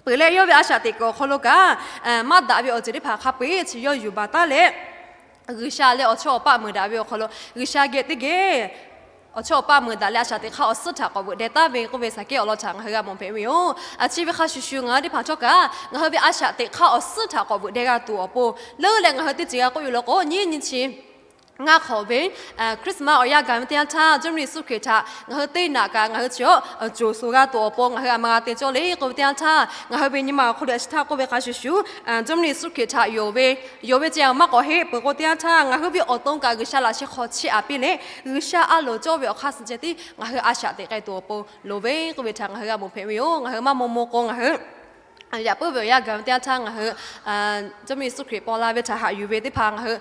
Peuˬ leh yawˇ ve a shaꞈ teꞈ kuiˬ awˬ hk'aw lo kaꞈ maˇ daꞈ ve awˬ ceuˬ teˇ hpaˍ hk'a peu-eˬ chi yawˇ yuˬ baˬ taˉ leh G'uiˬsha leh awˬ chawˇ awˬ paˆ meuˍ daꞈ ve awˬ hk'aw lo G'uiˬsha geh teˇ geh awˬ chawˇ awˬ paˆ meuˍ daꞈ leh a shaꞈ teꞈ hk'aˇ awˬ suhˉ htaꞈ k'awꞈ veuꞈ deh taˉ ve k'oˆ ve Saˍkehˇ awˬ lawn htaꞈ ngaˬ hui g'a mawˬ hpehꞈ ve yoˬ. Chi ve hk'a shuˍ shuˍ ngaˬ hui teˇ hpaˍ htawˇ kaꞈ ngaˬ hui ve a shaꞈ teꞈ hk'aˇ awˬ suhˉ htaꞈ k'awꞈ veuꞈ deh g'a tuˬ awˬ pon leuˉ leh ngaˬ hui teˇ ceuˬ g'a k'oˆ yoˬ law k'o nyiˇ nyi chi ngaˇ hk'awꞈ ve Christmas awˬ yanˇ gaˬ ve teˇ yanˇ htaˇ Jawˇmawˇ Yeˍsuˆ Hkriꞈ htaꞈ ngaˬ hui teˇ naꞈ kaꞈ ngaˬ hui chi awˬ coˬ suˍ g'a tuˬ awˬ pon ngaˬ hui a ma g'a te cawˇ le k'oˆ ve teˇ yanˇ htaˇ ngaˬ hui ve nyi ma awˬ hk'aw lo a shu htaˇ k'oˆ ve hk'a shuˍ shuˍ Jawˇmawˇ Yeˍsuˆ Hkriꞈ htaꞈ yonˍ ve, yonˍ ve ceh maˇ k'awꞈ heˆ peuˬ k'o teˇ yanˇ htaˇ ngaˬ hui ve awˬ to kaꞈ G'uiˬsha laꞈ sheh hk'aw chiˇ aꞈ piˇ leh G'uiˬsha a loˍ cawˇ ve awˬ hk'aˇ suh ceh tiˉ ngaˬ hui a shaꞈ teꞈ k'ai tuˬ awˬ pon loˍ ve k'oˆ ve htaꞈ ngaˬ hui g'a mawˬ hpehꞈ ve yoˬ. Ngaˬ hui maˇ maw maw k'o ngaˬ hui yaꞈ puiˉ ve awˬ yanˇ gaˬ ve teˇ yanˇ htaˇ ngaˬ hui Jawˇmawˇ Yeˍsuˆ Hkriꞈ paw la ve htaꞈ haꞈ yuˬ ve teˇ hpaˍ ngaˬ hui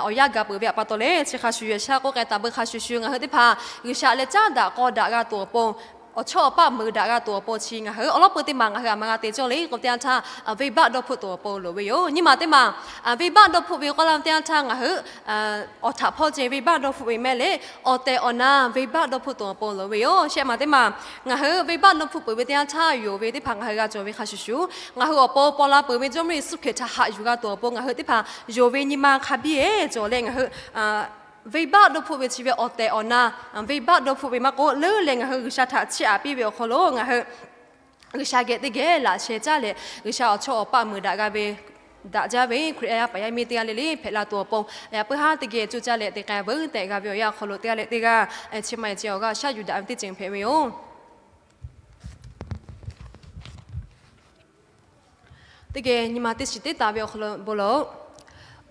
awˬ yanˇ gaˬ peuˬ ve htaꞈ pa taw leh chi hk'a shuˍ shuˍ shaˉ k'oˆ k'ai taˍ beuꞈ hk'a shuˍ shuˍ ngaˬ hui teˇ hpaˍ G'uiˬsha leh caˉ daꞈ k'aw daꞈ g'a tuˬ awˬ pon awˬ chawˇ awˬ paˆ meuˍ daꞈ g'a tuˬ awˬ pon chi ngaˬ hui awˬ lawn peu teˇ maˬ ngaˬ hui a ma g'a te cawˇ le k'oˆ ve teˇ yanˇ htaˇ venˇbaˆ dawˇ hpfuhˆ tuˬ awˬ pon loˍ ve yoˬ. Nyiˇ maˬ teˇ maˬ venˇbaˆ dawˇ hpfuhˆ ve k'oˆ laˇ ve teˇ yanˇ htaˇ ngaˬ hui awˬ htaꞈ hpawˇ ceh venˇbaˆ dawˇ hpfuhˆ ve mehˆ leh awˬ tehˬ awˬ na venˇbaˆ dawˇ hpfuhˆ tuˬ awˬ pon loˍ ve yoˬ. Shehˆ maˬ teˇ maˬ ngaˬ hui venˇbaˆ dawˇ hpfuhˆ peuˬ ve teˇ yanˇ htaˇ yonˍ ve teˇ hpaˍ ngaˬ hui g'a cawˬ ve hk'a shuˍ shuˍ ngaˬ hui awˬ pon paw la peuˬ ve Jawˇmawˇ Yeˍsuˆ Hkriꞈ htaꞈ haꞈ yuˬ g'a tuˬ awˬ pon ngaˬ hui teˇ hpaˍ yonˍ ve nyi ma hk'a biˇ-e cawˬ leh ngaˬ hui venˇbaˆ dawˇ hpfuhˆ ve chi ve awˬ tehˬ awˬ na venˇbaˆ dawˇ hpfuhˆ ve maˇ k'oˆ leuˉ leh ngaˬ hui G'uiˬsha htaꞈ chiˇ aꞈ piˇ ve awˬ hk'aw lo ngaˬ hui G'uiˬsha geh teˇ geh laꞈ sheh caˉ leh, G'uiˬsha awˬ chawˇ awˬ paˆ meuˬ daꞈ g'a ve, daꞈ jaˇ ve Hkriꞈ yaˇ yaˇ paˍ yaˇ miˇ teˇ g'aˇ le le hpehꞈ la tuˬ awˬ pon, yaꞈ puiˉ haˉ teˇ geh cuˇ caˇ leh te k'ai veuˬ tehꞈ g'a ve awˬ yanˇ awˬ hk'aw lo teˇ g'aˇ leh teˇ g'aˇ, chi ma e ceh awˬ g'aˇ shaˉ yuˬ daꞈ ve teˇ ceuˬ hpehꞈ ve yoˬ. Teˇ geh nyi ma teˇ shiˍ teˇ taˍ ve awˬ hk'aw lo bon lawˬ-oꞈ.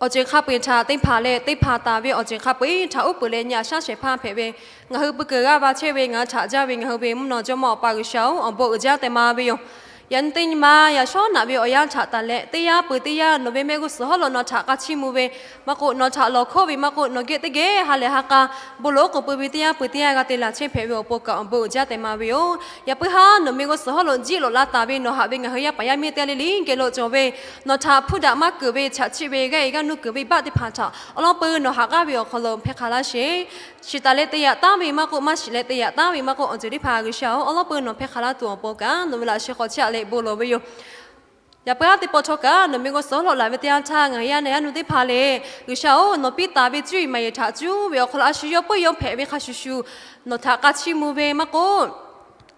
Awˬ ceuˬ hk'a peu-eˬ htaꞈ te hpanˍ leh, te hpanˍ taˍ ve awˬ ceuˬ hk'a peu-eˬ htaꞈ uˉ peunˍ leh nyi a shaˉ shehˍ hpaˇ hpehꞈ ve, ngaˬ hui peu kuiˬ g'aˇ va chehˇ ve ngaˬ hui htaꞈ jaˇ ve ngaˬ hui ve mvuhˇ naw jawˇmawˇ Awˬ pa G'uiˬsha-oˬ, awˬ bon uiˍ jaˇ tehꞈ ma ve yoˬ. Yaꞈ nyi teˇ nyi ma yaꞈ shawˉ naꞈ ve awˬ yanˇ htaꞈ tanˬ leh, teˇ yanˇ peuˬ teˇ yanˇ nawˬ ve mehˆ g'uˇ suhˍ hawˉ lo nawˬ htaꞈ k'a chiˇ mvuh ve maˇ k'oˆ, nawˬ htaꞈ lawˬ hkawˇ ve maˇ k'oˆ, nawˬ geh teˇ geh ha lehˬ ha k'a bon lawˬ-oꞈ k'oˍ pui ve teˇ yanˇ peuˬ teˇ yanˇ g'a te laˬ chehˇ hpehꞈ ve awˬ pon kaꞈ awˬ bon uiˍ jaˇ tehꞈ ma ve yoˬ. Yaꞈ puiˉ haˉ nawˬ mehˆ g'uˇ suhˍ hawˉ lo jiˆ loꞈ la taˍ ve nawˬ haꞈ ve ngaˬ hui yaˇ paˍ yaˇ miˇ teˇ g'aˇ le le geh lo cawˬ ve, nawˬ htaꞈ hpuˇ daꞈ maˇ keunˍ ve chaꞈ chiˆ ve g'aˇ e g'aˇ nuˇ keunˍ ve baˆ teˇ hpaˍ htaꞈ awˬ lawn peu nawˬ haꞈ k'aˉ ve awˬ hk'aw lo hpehˇ hk'a laˇ sheˍ. Shiˍ taˍ leh te yaꞈ taˉ ve maˇ k'oˆ, maˇ shiˍ leh te yaꞈ taˉ ve maˇ k'oˆ, awˬ ceuˬ teˇ hpaˍ G'uiˬsha-oˬ, awˬ lawn peu nawˬ hpehˇ hk'a laˇ tuˬ awˬ pon kaꞈ nawˬ ve laꞈ sheh hk'aw chehˇ a leh bon lawˬ ve yoˬ. Yaꞈ puiˉ haˉ teˇ pawˆ htawˇ kaꞈ nawˬ mehˆ g'uˇ suhˍ hawˉ lo laˬ ve teˇ yanˇ htaˇ ngaˬ hui yaˇ nehˬ yaˇ nu teˇ hpaˍ le, G'uiˬsha-oˬ, nawˬ piˇ taˍ ve cuˇ yiˍ maˍ yiˍ htaꞈ cuˇ ve awˬ hk'aw lo a shu yawˇ peuˬ yawˇ hpehꞈ ve hk'a shuˍ shuˍ, nawˬ htaꞈ k'a chiˇ mvuh ve maˇ k'oˆ,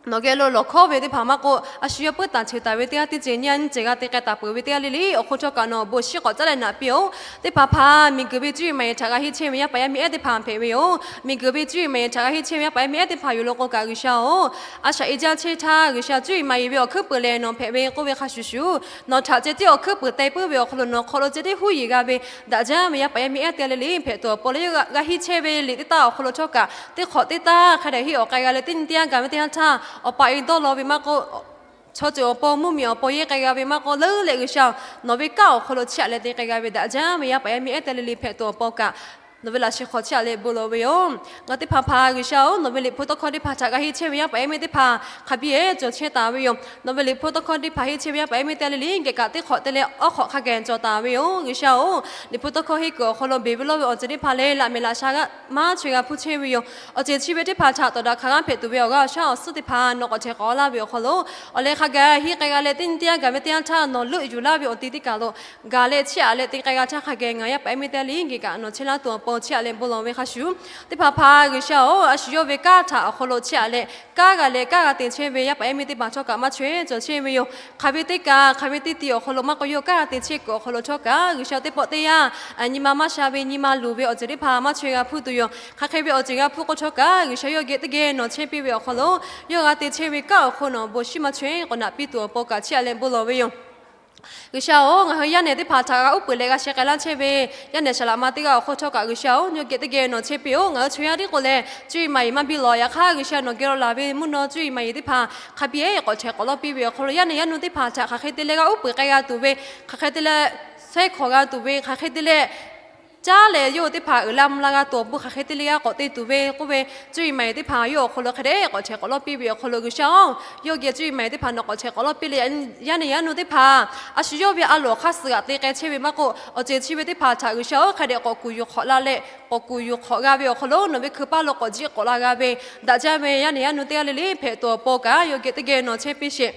nawˬ geh lo lawˬ hkawˇ ve teˇ hpaˍ maˇ k'oˆ, a shu yawˇ peuˬ taˍ cheuˬ taˍ ve teˇ g'aˇ teˇ ceuˬ nyi a nyi ceuˬ g'a te k'ai taˍ peuˬ ve teˇ g'aˇ le le awˬ hk'oˆ htawˇ kaꞈ nawˬ awˬ bon shiˉ k'awꞈ caˉ leh naꞈ piˇ-oˬ. Teˇ hpaˍ hpaˍ miˬguiˬ ve cuˇ yiˍ maˍ yiˍ htaꞈ g'a henˇ chehˇ ve yaˇ paˍ yaˇ miˇ ehˉ teˇ hpaˍ hpehꞈ ve yoˬ. Miˬguiˬ ve cuˇ yiˍ maˍ yiˍ htaꞈ g'a henˇ chehˇ ve yaˇ paˍ yaˇ miˇ ehˉ teˇ hpaˍ yoˬ lo k'o kaꞈ G'uiˬsha-oˬ, a shaꞈ e jaˇ chehˇ htaˇ G'uiˬsha cuˇ yiˍ maˍ yiˍ ve awˬ hkuiˉ peuˬ lehˬ nawˬ hpehꞈ ve k'oˆ ve hk'a shuˍ shuˍ, nawˬ htaꞈ ceh tiˉ awˬ hkuiˉ peuˬ teh puiˉ ve awˬ hk'aw lo nawˬ hk'aw lo ceh tiˉ huˉ yeˬ g'a ve daꞈ jaˇ ve yaˇ paˍ yaˇ miˇ ehˉ teˇ g'aˇ le le hpehꞈ tuˬ awˬ pon leh yawˇ g'a henˇ chehˇ ve liꞈ teˇ taˇ awˬ hk'aw lo htawˇ kaꞈ teˇ hk'awꞈ teˇ taˇ hk'a dehꞈ henˇ awˬ k'ai g'a leh teˇ nyi teˇ yanˇ gaˬ ve teˇ yanˇ htaˇ, awˬ pa e dawˇ law ve maˇ k'oˆ, chaw ceuˬ awˬ pon mvuhˇmiˬ awˬ pon yehˇ k'ai g'a ve maˇ k'oˆ, leuˉ leh G'uiˬsha nawˬ ve kanˉ awˬ hk'aw lo chehˇ a leh te k'ai g'a ve daꞈ jaˇ ve yaˇ paˍ yaˇ miˇ ehˉ teˇ g'aˇ le le hpehꞈ tuˬ awˬ pon kaꞈ nawˬ ve laꞈ sheh hk'aw chehˇ a leh bon lawˬ ve yoˬ. Ngaˬ teˇ hpaˍ hpaˍ G'uiˬsha-oˬ, nawˬ ve liꞈ hpu tawˇ hkawˇ teˇ hpaˍ htaꞈ g'a henˇ chehˇ ve yaˇ paˍ yaˇ miˇ teˇ hpaˍ hk'a biˇ ehˉ cawˬ chehˇ taˍ ve yoˬ. Nawˬ ve liꞈ hpu tawˇ hkawˇ teˇ hpaˍ henˇ chehˇ ve yaˇ paˍ yaˇ miˇ teˇ g'aˇ le le geh kaꞈ teˇ hk'awꞈ te leh awˉ hk'awꞈ hk'a gaˬ cawˬ taˍ ve yoˬ. G'uiˬsha-oˬ, liꞈ hpu tawˇ hkawˇ henˇ kuiˬ awˬ hk'aw lo beˬ ve lawˇ ve awˬ ceuˬ teˇ hpaˍ lehˬ laꞈ mehˍ laꞈ sha g'aˇ maˇ chaweh g'a hpuˇ chehˇ ve yoˬ. Awˬ ceuˬ chi ve teˇ hpaˍ htaꞈ tawˍ daꞈ hk'aˬ g'aˇ hpehꞈ tuˬ ve awˬ g'aˇ awˬ shaˉ awˬ suhˉ teˇ hpaˍ nawˬ k'awꞈ htehˍ k'awꞈ laˇ ve awˬ hk'aw lo, awˬ leh hk'a gaˬ henˇ k'ai g'a leh teˇ nyi teˇ yanˇ gaˬ ve teˇ yanˇ htaˇ nawˬ leuˆ yuˬ laˇ ve awˬ te teˇ kaˬ lo gaˬ leh chehˇ a leh te k'ai g'a htaˇ hk'a gaˬ ngaˬ yaˇ paˍ yaˇ miˇ teˇ g'aˇ le geh kaꞈ nawˬ chehˇ laˇ tuˬ awˬ pon chehˇ a leh bon lawˬ ve hk'a shuˍ, teˇ hpaˍ hpaˍ G'uiˬsha-oˬ, a shu yawˇ ve kanˉ htaꞈ awˬ hk'aw lo chehˇ a leh kanˉ g'a leh kanˉ g'a te chehˇ ve yaˇ paˍ yaˇ miˇ teˇ hpaˍ htawˇ kaꞈ maˇ chaweh cawˬ chehˇ ve yoˬ. Hk'aˬ ve teˇ kaˬ hk'aˬ ve teˇ ti awˬ hk'aw lo maˇ k'oˆ, yawˇ kanˉ g'a te chehˇ kuiˬ awˬ hk'aw lo htawˇ kaꞈ G'uiˬsha teˇ pawˆ teˇ yanˇ nyi ma maˇ sha ve nyi ma luˬ ve awˬ ceuˬ teˇ hpaˍ maˇ chaweh g'a hpuˇ tuˬ yoˬ. Hk'aˬ hk'e ve awˬ ceuˬ g'a hpuˇ k'o htawˇ kaꞈ G'uiˬsha yawˇ geh teˇ geh nawˬ chehˇ piˇ ve awˬ hk'aw lo, yawˇ g'a te chehˇ ve kanˉ awˬ hk'aw nawˬ awˬ bon shiˉ maˇ chaweh k'awꞈ naꞈ piˇ tuˬ awˬ pon kaꞈ chehˇ a leh bon lawˬ ve yoˬ. G'uiˬsha-oˬ, ngaˬ hui yaˇ nehˬ teˇ hpaˍ htaꞈ g'a uˉ peunˍ leh g'a sheh k'ai laˇ chehˇ ve yaˇ nehˬ saˍ laꞈ ma teˇ g'aˇ awˬ hk'oˆ htawˇ kaꞈ G'uiˬsha-oˬ, yawˇ geh teˇ geh nawˬ chehˇ piˇ-oˬ. Ngaˬ hui chaw yaˇ tiˉ k'o leh cuˇ yiˍ maˍ yiˍ maˇ biˇ lawˬ. Yaꞈ hk'aˇ G'uiˬsha nawˬ geh lo laˬ ve mvuhˇ naw cuˇ yiˍ maˍ yiˍ teˇ hpaˍ hk'a biˇ ehˉ k'awꞈ htehˍ k'awꞈ lawˇ piˇ ve awˬ hk'aw lo yaˇ nehˬ yaˇ nu teˇ hpaˍ htaꞈ hk'aˬ hk'e te leh g'a uˉ peunˍ k'ai g'a tuˬ ve, hk'aˬ hk'e te leh shehˆ hk'awꞈ g'a tuˬ ve, hk'aˬ hk'e te leh caˉ leh yawˇ teˇ hpaˍ uiˍ la mvuh la g'a tuˬ awˬ pon hk'aˬ hk'e te leh g'a k'awꞈ te tuˬ ve k'oˆ ve, cuˇ yiˍ maˍ yiˍ teˇ hpaˍ yawˇ awˬ hk'aw lo hk'a dehꞈ k'awꞈ htehˍ k'awꞈ lawˇ piˇ ve awˬ hk'aw lo G'uiˬsha-oˬ, yawˇ geh cuˇ yiˍ maˍ yiˍ teˇ hpaˍ nawˬ k'awꞈ htehˍ k'awꞈ lawˇ piˇ leh yaˇ nehˬ yaˇ nu teˇ hpaˍ a shu yawˇ ve a loˍ hk'aˇ suh g'aꞈ te k'ai chehˇ ve maˇ k'oˆ, awˬ ceuˬ chi ve teˇ hpaˍ htaꞈ G'uiˬsha-oˬ, hk'a dehꞈ k'awꞈ kuˬ yuˬ hk'awꞈ la leh k'awꞈ kuˬ yuˬ hk'awꞈ g'a ve awˬ hk'aw lo nawˬ ve hkui paˇ lo k'awꞈ jiˆ k'awꞈ la g'a ve daꞈ jaˇ ve yaˇ nehˬ yaˇ nu teˇ g'aˇ le le hpehꞈ tuˬ awˬ pon kaꞈ yawˇ geh teˇ geh nawˬ chehˇ piˇ sheˍ.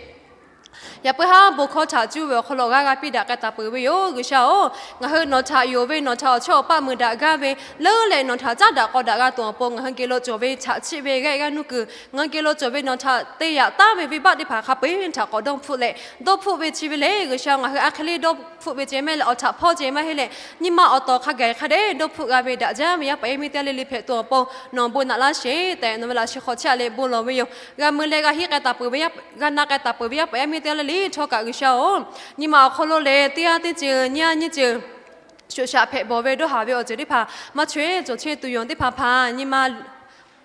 Yaꞈ puiˉ haˉ bon hkawˇ htaꞈ cuˇ ve awˬ hk'aw lo g'aˇ g'a piˇ daꞈ k'ai taˍ peuˬ ve yoˬ. G'uiˬsha-oˬ, ngaˬ hui nawˬ htaꞈ yonˍ ve nawˬ htaꞈ awˬ chawˇ awˬ paˆ mui daꞈ gaˇ ve leuˉ leh nawˬ htaꞈ caˉ daꞈ k'aw daꞈ g'a tuˬ awˬ pon ngaˬ hui geh lo cawˬ ve chaꞈ chiˆ ve g'aˇ g'aˇ nuˇ kuiˬ, ngaˬ hui geh lo cawˬ ve nawˬ htaꞈ te yaꞈ taˉ ve venˇbaˆ teˇ hpaˍ hk'a peu-eˬ htaꞈ k'awꞈ dawˇ hpfuhˆ leh, dawˇ hpfuhˆ ve chi ve lehˬ G'uiˬsha ngaˬ hui a hk'e le dawˇ hpfuhˆ ve ceh maˇ heˆ leh awˬ htaꞈ hpawˇ ceh maˇ heˆ leh nyi ma awˬ tawˍ hk'a gaˬ hk'a dehꞈ dawˇ hpfuhˆ g'a ve daꞈ jaˇ ve yaˇ paˍ yaˇ miˇ teˇ g'aˇ le le hpehꞈ tuˬ awˬ pon nawˬ bon naꞈ laˇ sheˍ tehꞈ nawˬ ve laꞈ sheh hk'aw chehˇ a leh bon lawˬ ve yoˬ. G'a mui leh g'a henˇ k'ai taˍ peuˬ ve, g'a na k'ai taˍ peuˬ ve yaˇ paˍ yaˇ miˇ teˇ g'aˇ le le htawˇ kaꞈ G'uiˬsha-oˬ, nyi ma awˬ hk'aw lo lehˬ teˇ g'aˇ teˇ ceuˬ nyi a nyi ceuˬ shoꞈ shaꞈ hpehꞈ bawˬ ve dawˇ haˍ ve awˬ ceuˬ teˇ hpaˍ maˇ chaweh cawˬ chehˇ tuˬ yoˬ. Teˇ hpaˍ hpaˍ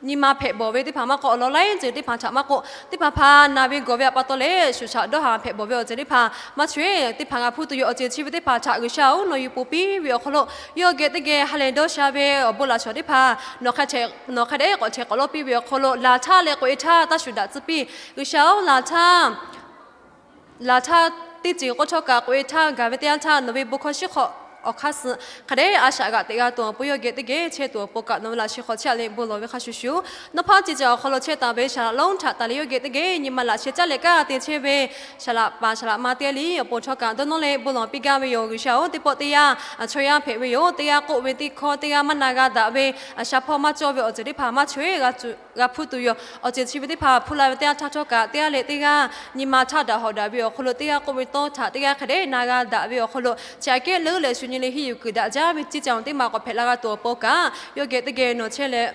nyi ma hpehꞈ bawˬ ve teˇ hpaˍ maˇ k'oˆ, awˬ lawn laiˉ ceuˬ teˇ hpaˍ htaꞈ maˇ k'oˆ, teˇ hpaˍ hpaˍ naˬ ve gawˬ ve awˬ pa taw lehˬ shoꞈ shaꞈ dawˇ haˍ hpehꞈ bawˬ ve awˬ ceuˬ teˇ hpaˍ maˇ chaweh teˇ hpaˍ g'a hpuˇ tuˬ yoˬ. Awˬ ceuˬ chi ve teˇ hpaˍ htaꞈ G'uiˬsha-oˬ, nawˬ yuˬ poˬ piˇ ve awˬ hk'aw lo yawˇ geh teˇ geh ha lehˬ dawˇ sha ve awˬ bon laꞈ shawnˍ teˇ hpaˍ nawˬ hk'a dehꞈ k'awꞈ htehˍ k'awꞈ lawˇ piˇ ve awˬ hk'aw lo laˬ htaˇ leh k'oꞈ e htaˇ taˇ shuˍ daꞈ tcuh piˇ. G'uiˬsha-oˬ, laˬ htaˇ laˬ htaˇ teˇ ceuˬ k'oˆ htawˇ kaꞈ k'oꞈ e htaˇ gaˬ ve teˇ yanˇ htaˇ nawˬ ve bon hkawˇ shiˉ hk'awꞈ awˬ hk'aˇ suh hk'a dehꞈ a shaꞈ g'aꞈ teꞈ g'a tuˬ awˬ pon yawˇ geh teˇ geh chehˇ tuˬ awˬ pon kaꞈ nawˬ ve laꞈ sheh hk'aw chehˇ a leh bon lawˬ ve hk'a shuˍ shuˍ, nawˬ hpaˇ ceh ceh awˬ hk'aw lo chehˇ taˍ ve saˍ laꞈ lonˉ htaꞈ taˍ leh yawˇ geh teˇ geh nyi ma laꞈ sheh caˉ leh kanˉ te chehˇ ve saˍ laꞈ paˍ saˍ laꞈ ma teˇ g'aˇ le awˬ pon htawˇ kaꞈ dawˇ nawˇ leh bon lawˬ piˇ gaˇ ve yoˬ. G'uiˬsha-oˬ, teˇ pawˆ teˇ yanˇ chaw yaˇ hpehꞈ ve yoˬ. Teˇ g'aˇ k'oˆ ve teˇ hkawˇ teˇ g'aˇ maˇ na g'a daꞈ ve, a sha hpawˇ maˇ cawˇ ve awˬ ceuˬ teˇ hpaˍ maˇ chaweh g'a tuˬ g'a hpuˇ tuˬ yoˬ. Awˬ ceuˬ chi ve teˇ hpaˍ hpuˇ la ve teˇ yanˇ htaˇ htawˇ kaꞈ, teˇ g'aˇ leh teˇ g'aˇ nyi ma htaˇ daꞈ hawꞈ daꞈ ve awˬ hk'aw lo, teˇ g'aˇ k'oˆ ve tawˇ htaꞈ teˇ g'aˇ hk'a dehꞈ na g'a daꞈ ve awˬ hk'aw lo, chi aꞈ kehˉ leuˉ leh shu nyi leh henˇ yuˬ kuiˬ daꞈ jaˇ ve ciˇ caˬ teˇ maˬ k'awꞈ hpehꞈ la g'a tuˬ awˬ pon kaꞈ, yawˇ geh teˇ geh nawˬ chehˇ leh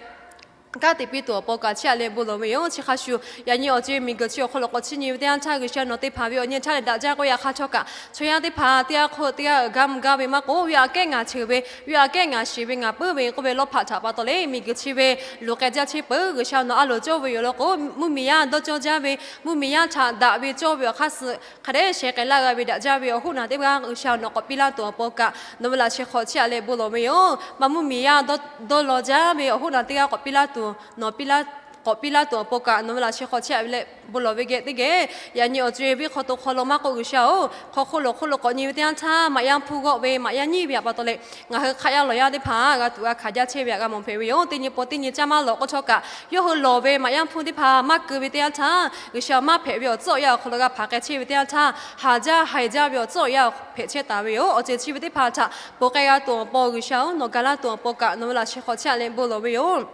kanˉ te piˇ tuˬ awˬ pon kaꞈ, chi aꞈ leh bon lawˬ ve yoˬ. Chi hk'a shuˍ, yaꞈ nyi awˬ ceuˬ miˬguiˬ chi awˬ hk'aw lo k'awꞈ chiˇ nyi ve teˇ yanˇ htaˇ, G'uiˬsha nawˬ teˇ hpaˍ ve awˬ nyi htaˇ leh daꞈ jaˇ k'oˆ yaꞈ hk'aˇ htawˇ kaꞈ, chaw yaˇ teˇ hpaˍ teˇ g'aˇ hk'oˆ teˇ g'aˇ uiˍ gaˇ mvuh gaˇ ve maˇ k'oˆ, yaꞈ kehˉ ngaˬ cheuˬ ve, yaꞈ kehˉ ngaˬ shiˍ ve, ngaˬ puiˉ ve k'oˆ ve lawˇ hpaꞈ htaꞈ pa taw leh, miˬguiˬ chi ve luˬ k'ai jaˇ chehˇ peuˬ. G'uiˬsha nawˬ a loˍ cawˇ ve yoˬ law k'o, mvuhˇmiˬ yaˇ dawˇ cawˇ jaˇ ve, mvuhˇmiˬ yaˇ htaꞈ daꞈ ve cawˇ ve awˬ hk'aˇ suh hk'a dehꞈ sheh k'ai laˇ g'a ve daꞈ jaˇ ve awˬ hoˆ naˬ teˇ g'aˇ G'uiˬsha nawˬ k'awꞈ piˇ laˇ tuˬ awˬ pon kaꞈ, nawˬ ve laꞈ sheh hk'awꞈ chi aꞈ leh bon lawˬ ve yoˬ. Maˇ mvuhˇmiˬ yaˇ dawˇ law jaˇ ve awˬ hoˆ naˬ teˇ g'aˇ k'awꞈ piˇ laˇ tuˬ, nawˬ piˇ laˇ k'awꞈ piˇ laˇ tuˬ awˬ pon kaꞈ, nawˬ ve laꞈ sheh hk'awꞈ chi aꞈ leh bon lawˬ ve geh teˇ geh, yaꞈ nyi awˬ ceuˬ venˇ hk'aw to hk'aw lo maˇ k'oˆ, G'uiˬsha-oˬ, hk'aw hk'oˆ lo hk'oˆ lo k'awꞈ nyi ve teˇ yanˇ htaˇ, maꞈ yaˇ hpuˇ g'awˆ ve maꞈ yaˇ nyiˇ ve htaꞈ pa taw leh, ngaˬ hui hk'aˆ yaˇ lawˬ yaˇ teˇ hpaˍ g'a tuꞈ g'a hkanˍ jaˇ chehˇ ve htaꞈ g'a mawˬ hpehꞈ ve yoˬ. Teˇ nyi pon teˇ nyi caˇ maˇ lawꞈ k'oˆ htawˇ kaꞈ, yawˇ hui lawˬ ve maꞈ yaˇ hpuˇ teˇ hpaˍ maˇ keu ve teˇ yanˇ htaˇ, G'uiˬsha maˇ hpehꞈ ve awˬ tcuhˉ awˬ yanˇ awˬ hk'aw lo g'a hpanˍ k'ai chehˇ ve teˇ yanˇ htaˇ, haˍ jaˇ haiˬ jaˇ ve awˬ tcuhˉ awˬ yanˇ hpehꞈ chehˇ taˍ ve yoˬ. Awˬ ceuˬ chi ve teˇ hpaˍ htaꞈ ponˬ k'ai g'a tuˬ awˬ pon, G'uiˬsha-oˬ, nawˬ ga laˇ tuˬ awˬ pon kaꞈ nawˬ ve laꞈ sheh hk'awꞈ chi aꞈ leh bon lawˬ ve yoˬ.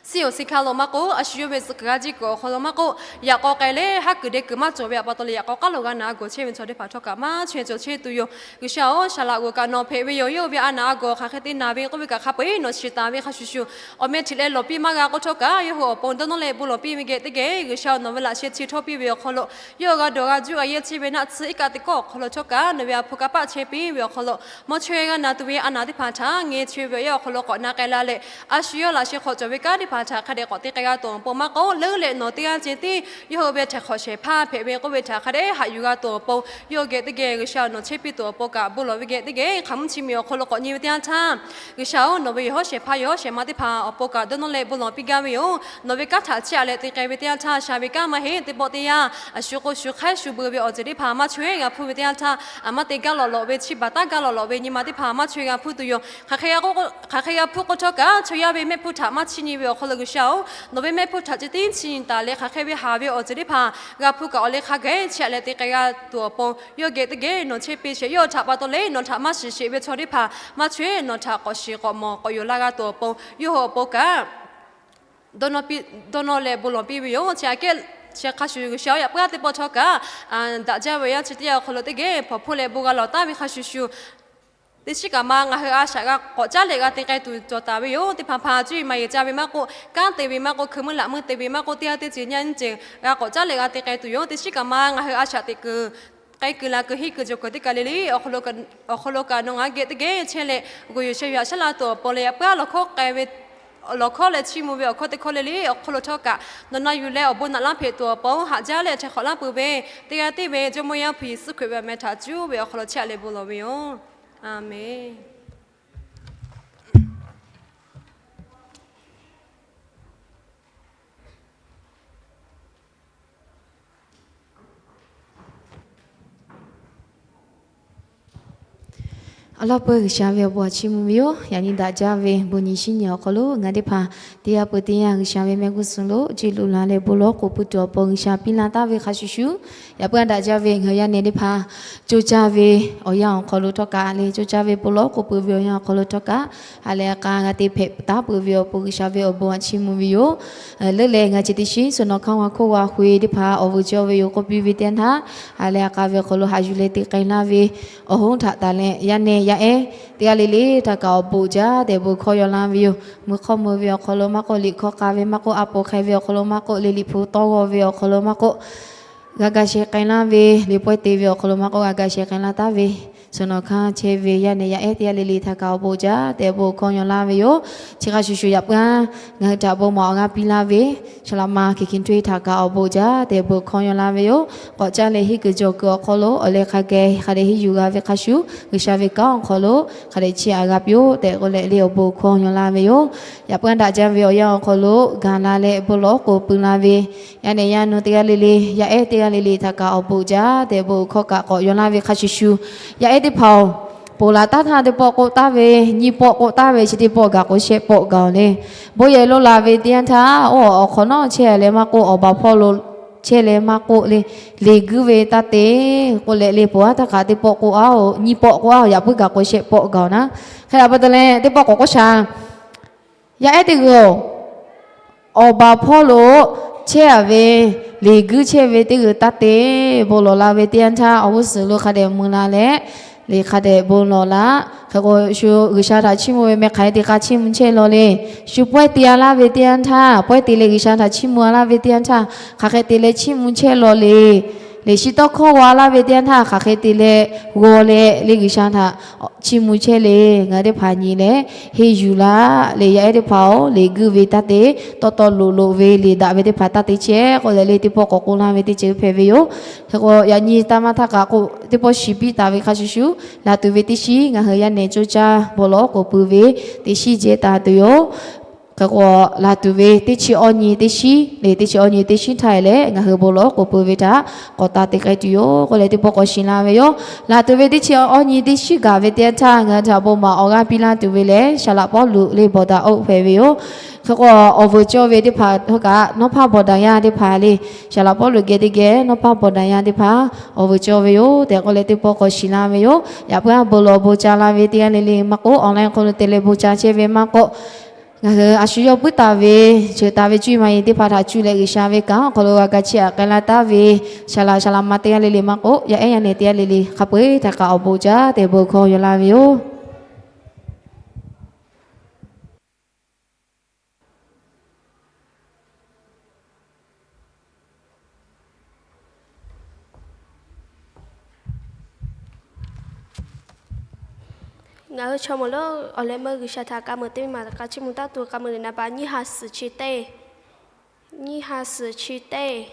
Siˉ awˬ siˉ hkaˇ lo maˇ k'oˆ, a shu yawˇ ve tcuh kuiˬ g'aˇ jiˇ kuiˬ awˬ hk'aw lo maˇ k'oˆ, yaꞈ k'aw k'ai leh haˉ kuiˬ deh kuiˬ maˇ cawˬ ve htaꞈ pa taw leh yaꞈ k'aw k'aˉ lo g'a naˬ a gawˬ chehˇ ve chaw teˇ hpaˍ htawˇ kaꞈ maˇ chaweh cawˬ chehˇ tuˬ yoˬ. G'uiˬsha-oˬ, shaˍ laꞈ g'oˍ kaꞈ nawˬ hpehꞈ ve yoˬ. Yawˇ ve a naˬ a gawˬ hk'aˬ hk'e te naˬ ve k'oˆ ve kaꞈ hk'a peu-eˬ nawˬ shiˍ taˍ ve hk'a shuˍ shuˍ, awˬ meh htiꞈ leh lawˬ piˇ maˇ g'a k'oˆ htawˇ kaꞈ, yawˇ hui awˬ pon dawˇ nawˇ leh bon lawˬ piˇ ve geh teˇ geh G'uiˬsha nawˬ ve laꞈ sheh chi htawˇ piˇ ve awˬ hk'aw lo, yawˇ g'a dawˬ g'a juˇ g'a yehˇ chehˇ ve naˆ tsuhˇ iˉ kaˆ teˇ kawˆ awˬ hk'aw lo htawˇ kaꞈ, nawˬ ve a hpu kanˇ paˆ chehˇ piˇ ve awˬ hk'aw lo, maˇ chaweh g'a naˬ tuˬ ve a naˬ teˇ hpaˍ htaꞈ ngeh chaweh ve awˬ yanˇ awˬ hk'aw lo k'awꞈ na k'ai la leh, a shu yawˇ laꞈ sheh hk'awꞈ cawˬ ve kanˉ teˇ hpaˍ htaꞈ hk'a dehꞈ k'awꞈ te k'ai g'a tuˬ awˬ pon maˇ k'oˆ, leuˉ leh nawˬ teˇ g'aˇ ceh tiˉ yawˇ hui ve htaiˍ hk'awꞈ shehˍ hpaˇ hpehꞈ ve k'oˆ ve htaꞈ hk'a dehꞈ haꞈ yuˬ g'a tuˬ awˬ pon, yawˇ geh teˇ geh G'uiˬsha nawˬ chehˇ piˇ tuˬ awˬ pon kaꞈ bon lawˬ ve geh teˇ geh, hk'aˬ mvuhˇ chi miˬ awˬ hk'aw lo k'awꞈ nyi ve teˇ yanˇ htaˇ, G'uiˬsha-oˬ, nawˬ ve yehˬ hawˉ shehˍ hpaˇ yehˬ hawˉ shehˍ ma teˇ hpaˍ awˬ pon kaꞈ dawˇ nawˇ leh bon lawˬ piˇ gaˇ ve yoˬ. Nawˬ ve kanˉ htaꞈ chiˇ aꞈ leh te k'ai ve teˇ yanˇ htaˇ, sha ve kanˉ maˇ heˆ, teˇ pawˆ teˇ yanˇ a shu k'o shu hk'aiˉ shu beu ve awˬ ceuˬ teˇ hpaˍ maˇ chaweh g'a hpuˇ ve teˇ yanˇ htaˇ, a maˇ te gaˇ lawꞈ lawꞈ ve, chi baˬ taˉ gaˇ lawꞈ lawꞈ ve nyi ma teˇ hpaˍ maˇ chaweh g'a hpuˇ tuˬ yoˬ. Hk'aˬ hk'e g'a hpuˇ k'oˆ htawˇ kaꞈ, chaw yaˇ ve mehˆ hpfuhˇ htaꞈ maˇ chiˇ nyi ve awˬ hk'aw lo G'uiˬsha-oˬ, nawˬ ve mehˆ hpfuhˇ htaꞈ ceh tiˉ chiˇ nyi taˍ leh, hk'aˬ hk'e ve haˍ ve awˬ ceuˬ teˇ hpaˍ g'a hpuˇ kaꞈ awˬ leh hk'a geh chiˇ aꞈ leh te k'ai g'a tuˬ awˬ pon, yawˇ geh teˇ geh nawˬ chehˇ piˇ sheˍ. Yawˇ htaꞈ pa taw leh nawˬ htaꞈ maˇ shiˍ sheˍ ve chaw teˇ hpaˍ maˇ chaweh nawˬ htaꞈ k'awꞈ shiˍ k'awꞈ mawˬ k'awꞈ yonˍ laˇ g'a tuˬ awˬ pon, yawˇ hui awˬ pon kaꞈ dawˇ nawˇ leh bon lawˬ piˇ ve yoˬ. Chi aꞈ kehˉ sheh hk'a shuˍ G'uiˬsha-oˬ, yaꞈ puiˉ a teˇ pawˆ htawˇ kaꞈ, daꞈ jaˇ ve awˬ yanˇ chi teˇ yanˇ awˬ hk'aw lo teˇ geh hpawnˬ hpfuhˇ leh bon g'a lawˬ taˍ ve hk'a shuˍ shuˍ, teˇ shiˉ kaꞈ ma ngaˬ hui a shaꞈ g'a k'awꞈ caˉ leh g'a te k'ai tuˬ cawˬ taˍ ve yoˬ. Teˇ hpaˍ hpaˍ cuˇ yiˍ maˍ yiˍ ca ve maˇ k'oˆ, kanˉ te ve maˇ k'oˆ, hkui meuˇ laꞈ meuˇ te ve maˇ k'oˆ, teˇ g'aˇ teˇ ceuˬ nyaˇ nyiˇ ceuˬ g'a k'awꞈ caˉ leh g'a te k'ai tuˬ yoˬ. Teˇ shiˉ kaꞈ ma ngaˬ hui a shaꞈ teꞈ kuiˬ k'ai kuiˬ la kuiˬ henˇ kuiˬ jawˬ kuiˬ teˇ kaˬ le le awˬ hk'aw lo kaꞈ nawˬ ngaˬ hui geh teˇ geh chehˇ leh, g'uˬ yuˬ sheh yuˬ haꞈ shaˉ la tuˬ awˬ pon leh, yaꞈ puiˉ a lawˬ hkawˇ k'ai ve, lawˬ hkawˇ leh chiˇ mvuh ve awˬ hkawˇ teˇ hkawˇ le le awˬ hk'aw lo htawˇ kaꞈ, nawˬ na yuˬ leh awˬ bon naꞈ laˇ hpehꞈ tuˬ awˬ pon haꞈ jaˇ leh htaiˍ hk'awꞈ laˇ peuˬ ve, teˇ g'aˇ tiˉ ve Jawˇmawˇ Yaˇ hpu Yeˍsuˆ Hkriꞈ ve awˬ meh htaꞈ cuˇ ve awˬ hk'aw lo chiˇ aꞈ leh bon lawˬ ve yoˬ. Aˍmenˍ. Awˬ lawn peuˬ G'uiˬsha ve awˬ bon htaꞈ chiˇ mvuh ve yoˬ. Yaꞈ nyi daꞈ jaˇ ve bon nyi shinˉ nyi awˬ hk'aw lo ngaˬ teˇ hpaˍ teˇ yanˇ peuˬ teˇ yanˇ G'uiˬsha ve mehˆ g'uˇ suhˍ lo ceˇ lo la leh bon lawˬ k'oˍ pui tuˬ awˬ pon G'uiˬsha piˇ laˇ taˍ ve hk'a shuˍ shuˍ, yaꞈ puiˉ a daꞈ jaˇ ve ngaˬ hui yaˇ nehˬ teˇ hpaˍ coˇ caˇ ve awˬ yanˇ awˬ hk'aw lo htawˇ kaꞈ leh coˇ caˇ ve bon lawˬ k'oˍ pui ve awˬ yanˇ awˬ hk'aw lo htawˇ kaꞈ, ha lehˬ a k'a g'a te hpehꞈ taˉ peuˬ ve awˬ pon G'uiˬsha ve awˬ bon htaꞈ chiˇ mvuh ve yoˬ. Leuˉ leh ngaˬ chi teˇ shiˉ suhˍ nawˬ hkanˇ wa hkoˇ wa hk'oˆ ve teˇ hpaˍ awˬ vuiˬ cawˇ ve yoˬ k'oˆ piˇ ve teˇ yanˇ htaˇ, ha lehˬ a k'a ve awˬ hk'aw lo haꞈ yuˬ leh te k'ai laˇ ve awˬ hoˉ htaꞈ taˍ leh yaˇ nehˬ yaˇ ehˉ teˇ g'aˇ le le htaꞈ kaꞈ awˬ bon jaˇ tehꞈ bon hkawˇ yaw laˇ ve yoˬ. Mui hk'awˇ mui ve awˬ hk'aw lo maˇ k'oˆ, liꞈ hkawˇ k'a ve maˇ k'oˆ, a poˍ hk'ai ve awˬ hk'aw lo maˇ k'oˆ, le liꞈ hpu tawˇ g'awˇ ve awˬ hk'aw lo maˇ k'oˆ, g'a ga sheh k'ai laˇ ve, liꞈ pawehˇ te ve awˬ hk'aw lo maˇ k'oˆ, g'a ga sheh k'ai laˇ taˍ ve suhˍ nawˬ hkanˇ chehˇ ve yaˇ nehˬ yaˇ ehˉ teˇ g'aˇ le le htaꞈ kaꞈ awˬ bon jaˇ tehꞈ bon hkawˇ yaw laˇ ve yoˬ. Chi hk'a shuˍ shuˍ yaꞈ puiˉ a ngaˬ hui htaꞈ bon maˍ awˬ g'aˇ piˇ laˇ ve Saˍ laꞈ ma Hkiˬ Hkiˬ Htuˇ htaꞈ kaꞈ awˬ bon jaˇ tehꞈ bon hkawˇ yaw laˇ ve yoˬ. K'awꞈ caˇ leh henˇ kuiˬ jawˬ kuiˬ awˬ hk'aw lo awˬ leh hk'a geh hk'a dehꞈ henˇ yuˬ g'a ve hk'a shuˍ, G'uiˬsha ve kanˉ awˬ hk'aw lo hk'a dehꞈ chiˇ aꞈ g'a piˇ-oˆ tehꞈ k'oˆ leh le awˬ bon hkawˇ yaw laˇ ve yoˬ. Yaꞈ puiˉ a daꞈ jaˇ ve awˬ yanˇ awˬ hk'aw lo gaˬ la leh bon lawˬ k'oˍ pui la ve yaˇ nehˬ yaˇ nu teˇ g'aˇ le le, yaˇ ehˉ teˇ g'aˇ le le htaꞈ kaꞈ awˬ bon jaˇ tehꞈ bon hkawˇ kaꞈ k'awꞈ yaw laˇ ve hk'a shuˍ shuˍ, yaˇ ehˉ teˇ hpaˍ-oˬ, ponˬ laˬ taˉ htaˇ teˇ pawˆ k'oˆ taˍ ve, nyiˇ pawˆ k'oˆ taˍ ve, chi teˇ pawˆ gaˬ k'o shehˆ pawˆ gaˬ-oˬ le. Bon yehˬ lo laˬ ve teˇ yanˇ htaˇ, oˇ awˬ hk'awꞈ nawˉ chehˇ leh maˇ k'oˆ, awˬ baˬ hpawˇ lo chehˇ leh maˇ k'oˆ le, leˬ guiˇ ve taˇ te k'oˆ leh le, ponˬ laˬ taˉ htaˇ kaꞈ teˇ pawˆ k'oˆ a-oˬ, nyiˇ pawˆ k'oˆ a-oˬ, yaꞈ puiˉ gaˬ k'o shehˆ pawˆ gaˬ-oˬ naˉ. Hk'e te pa taw leh teˇ pawˆ k'awꞈ k'oˆ shaˍ. Yaˇ ehˉ teˇ g'uiˬ-oˬ, Awˬ baˬ hpawˇ lo chehˇ a ve, liꞈ guiˇ chehˇ ve teˇ g'uiˬ taˇ te. Bon lawˬ la ve teˇ yanˇ htaˇ, awˬ g'uˇ suhˍ lo hk'a dehꞈ mui la leh, liꞈ hk'a dehꞈ bon lawˬ la. Hk'e k'o, shu G'uiˬsha htaꞈ chiˇ mvuh ve meh hk'aˬ hk'e te k'ai chiˇ mvuh chehˇ law le. Shu pawehˇ te a laˇ ve teˇ yanˇ htaˇ, pawehˇ te leh G'uiˬsha htaꞈ chiˇ mvuh a laˇ ve teˇ yanˇ htaˇ, hk'aˬ hk'e te leh chiˇ mvuh chehˇ law le. Liꞈ shi tawˇ hkawˇ g'aw a laˇ ve teˇ yanˇ htaˇ, hk'aˬ hk'e te leh g'aw leh le G'uiˬsha htaꞈ chiˇ mvuh chehˇ le. Ngaˬ hui teˇ hpaˍ nyi leh henˇ yuˬ laˇ le. Yaˇ ehˉ teˇ hpaˍ-oˬ, liꞈ guiˇ ve taˇ te. Tawˇ tawˇ loꞈ loꞈ ve liꞈ daꞈ ve teˇ hpaˍ taˇ te chehˇ k'oˆ leh le, teˇ pawˆ k'awꞈ k'oˆ laˇ ve teˇ ceuˬ hpehꞈ ve yoˬ. Hk'e k'o, yaꞈ nyi taˇ maˇ htaˇ kaꞈ k'o, teˇ pawˆ shiˍ piˇ taˍ ve hk'a shuˍ shuˍ, laˬ tuˬ ve teˇ shiˉ ngaˬ hui yaˇ nehˬ coˇ caˇ bon lawˬ k'oˍ pui ve teˇ shiˉ jehˇ taˍ tuˬ yoˬ. Hk'e k'o, laˬ tuˬ ve teˇ chi awˇ nyi teˇ shiˉ le, teˇ chi awˇ nyi teˇ shiˉ htaˇ e leh ngaˬ hui bon lawˬ k'oˍ pui ve htaꞈ k'awꞈ taˍ te k'ai tuˬ yoˬ k'oˆ leh, teˇ pawˆ k'awꞈ shiˍ laˇ ve yoˬ. Laˬ tuˬ ve teˇ chi awˇ nyi teˇ shiˉ gaˬ ve teˇ yanˇ htaˇ, ngaˬ hui htaꞈ bon maˍ awˬ g'aˇ piˇ laˇ tuˬ ve lehˬ, Saˍ laꞈ Pawˇluꞈ le Bawˬ daꞈ oˆ hpehꞈ ve yoˬ. Hk'e k'o, awˬ vuiˬ cawˇ ve teˇ hpaˍ htawˇ kaꞈ, nawˉ hpaˇ bawˬ daꞈ yaˇ teˇ hpaˍ le, Saˍ laꞈ Pawˇluꞈ geh teˇ geh nawˉ hpaˇ bawˬ daꞈ yaˇ teˇ hpaˍ awˬ vuiˬ cawˇ ve yoˬ tehꞈ k'oˆ leh, teˇ pawˆ k'awꞈ shiˍ laˇ ve yoˬ. Yaꞈ puiˉ a bon lawˬ bon ca la ve teˇ g'aˇ le le maˇ k'oˆ, online hk'aw lo te leh bon ca chehˇ ve maˇ k'oˆ, ngaˬ hui a shu yawˇ puiˉ taˍ ve, ceuˬ taˍ ve cuˇ yiˍ maˇ yiˍ teˇ hpaˍ htaꞈ cuˇ leh G'uiˬsha ve kanˉ awˬ hk'aw lo g'a ga chiˇ aꞈ k'ai laˇ taˍ ve Saˍ laꞈ Saˍ laꞈ ma teˇ g'aˇ le le maˇ k'oˆ, yaˇ ehˉ yaˇ nehˬ teˇ g'aˇ le le hk'a peu-eˬ htaꞈ kaꞈ awˬ bon caˇ tehꞈ bon hkawˇ yaw laˇ ve yoˬ. Ngaˬ hui chaw mawˬ lonˉ awˬ leh meuˇ G'uiˬsha htaꞈ k'a muiˬ teˇ maˬ k'a chiˇ mvuh taˇ tuˬ k'a muiˬ le naˍ baꞈ nyiˇ ha suhˍ chi teˇ, nyiˇ ha suhˍ chi teˇ,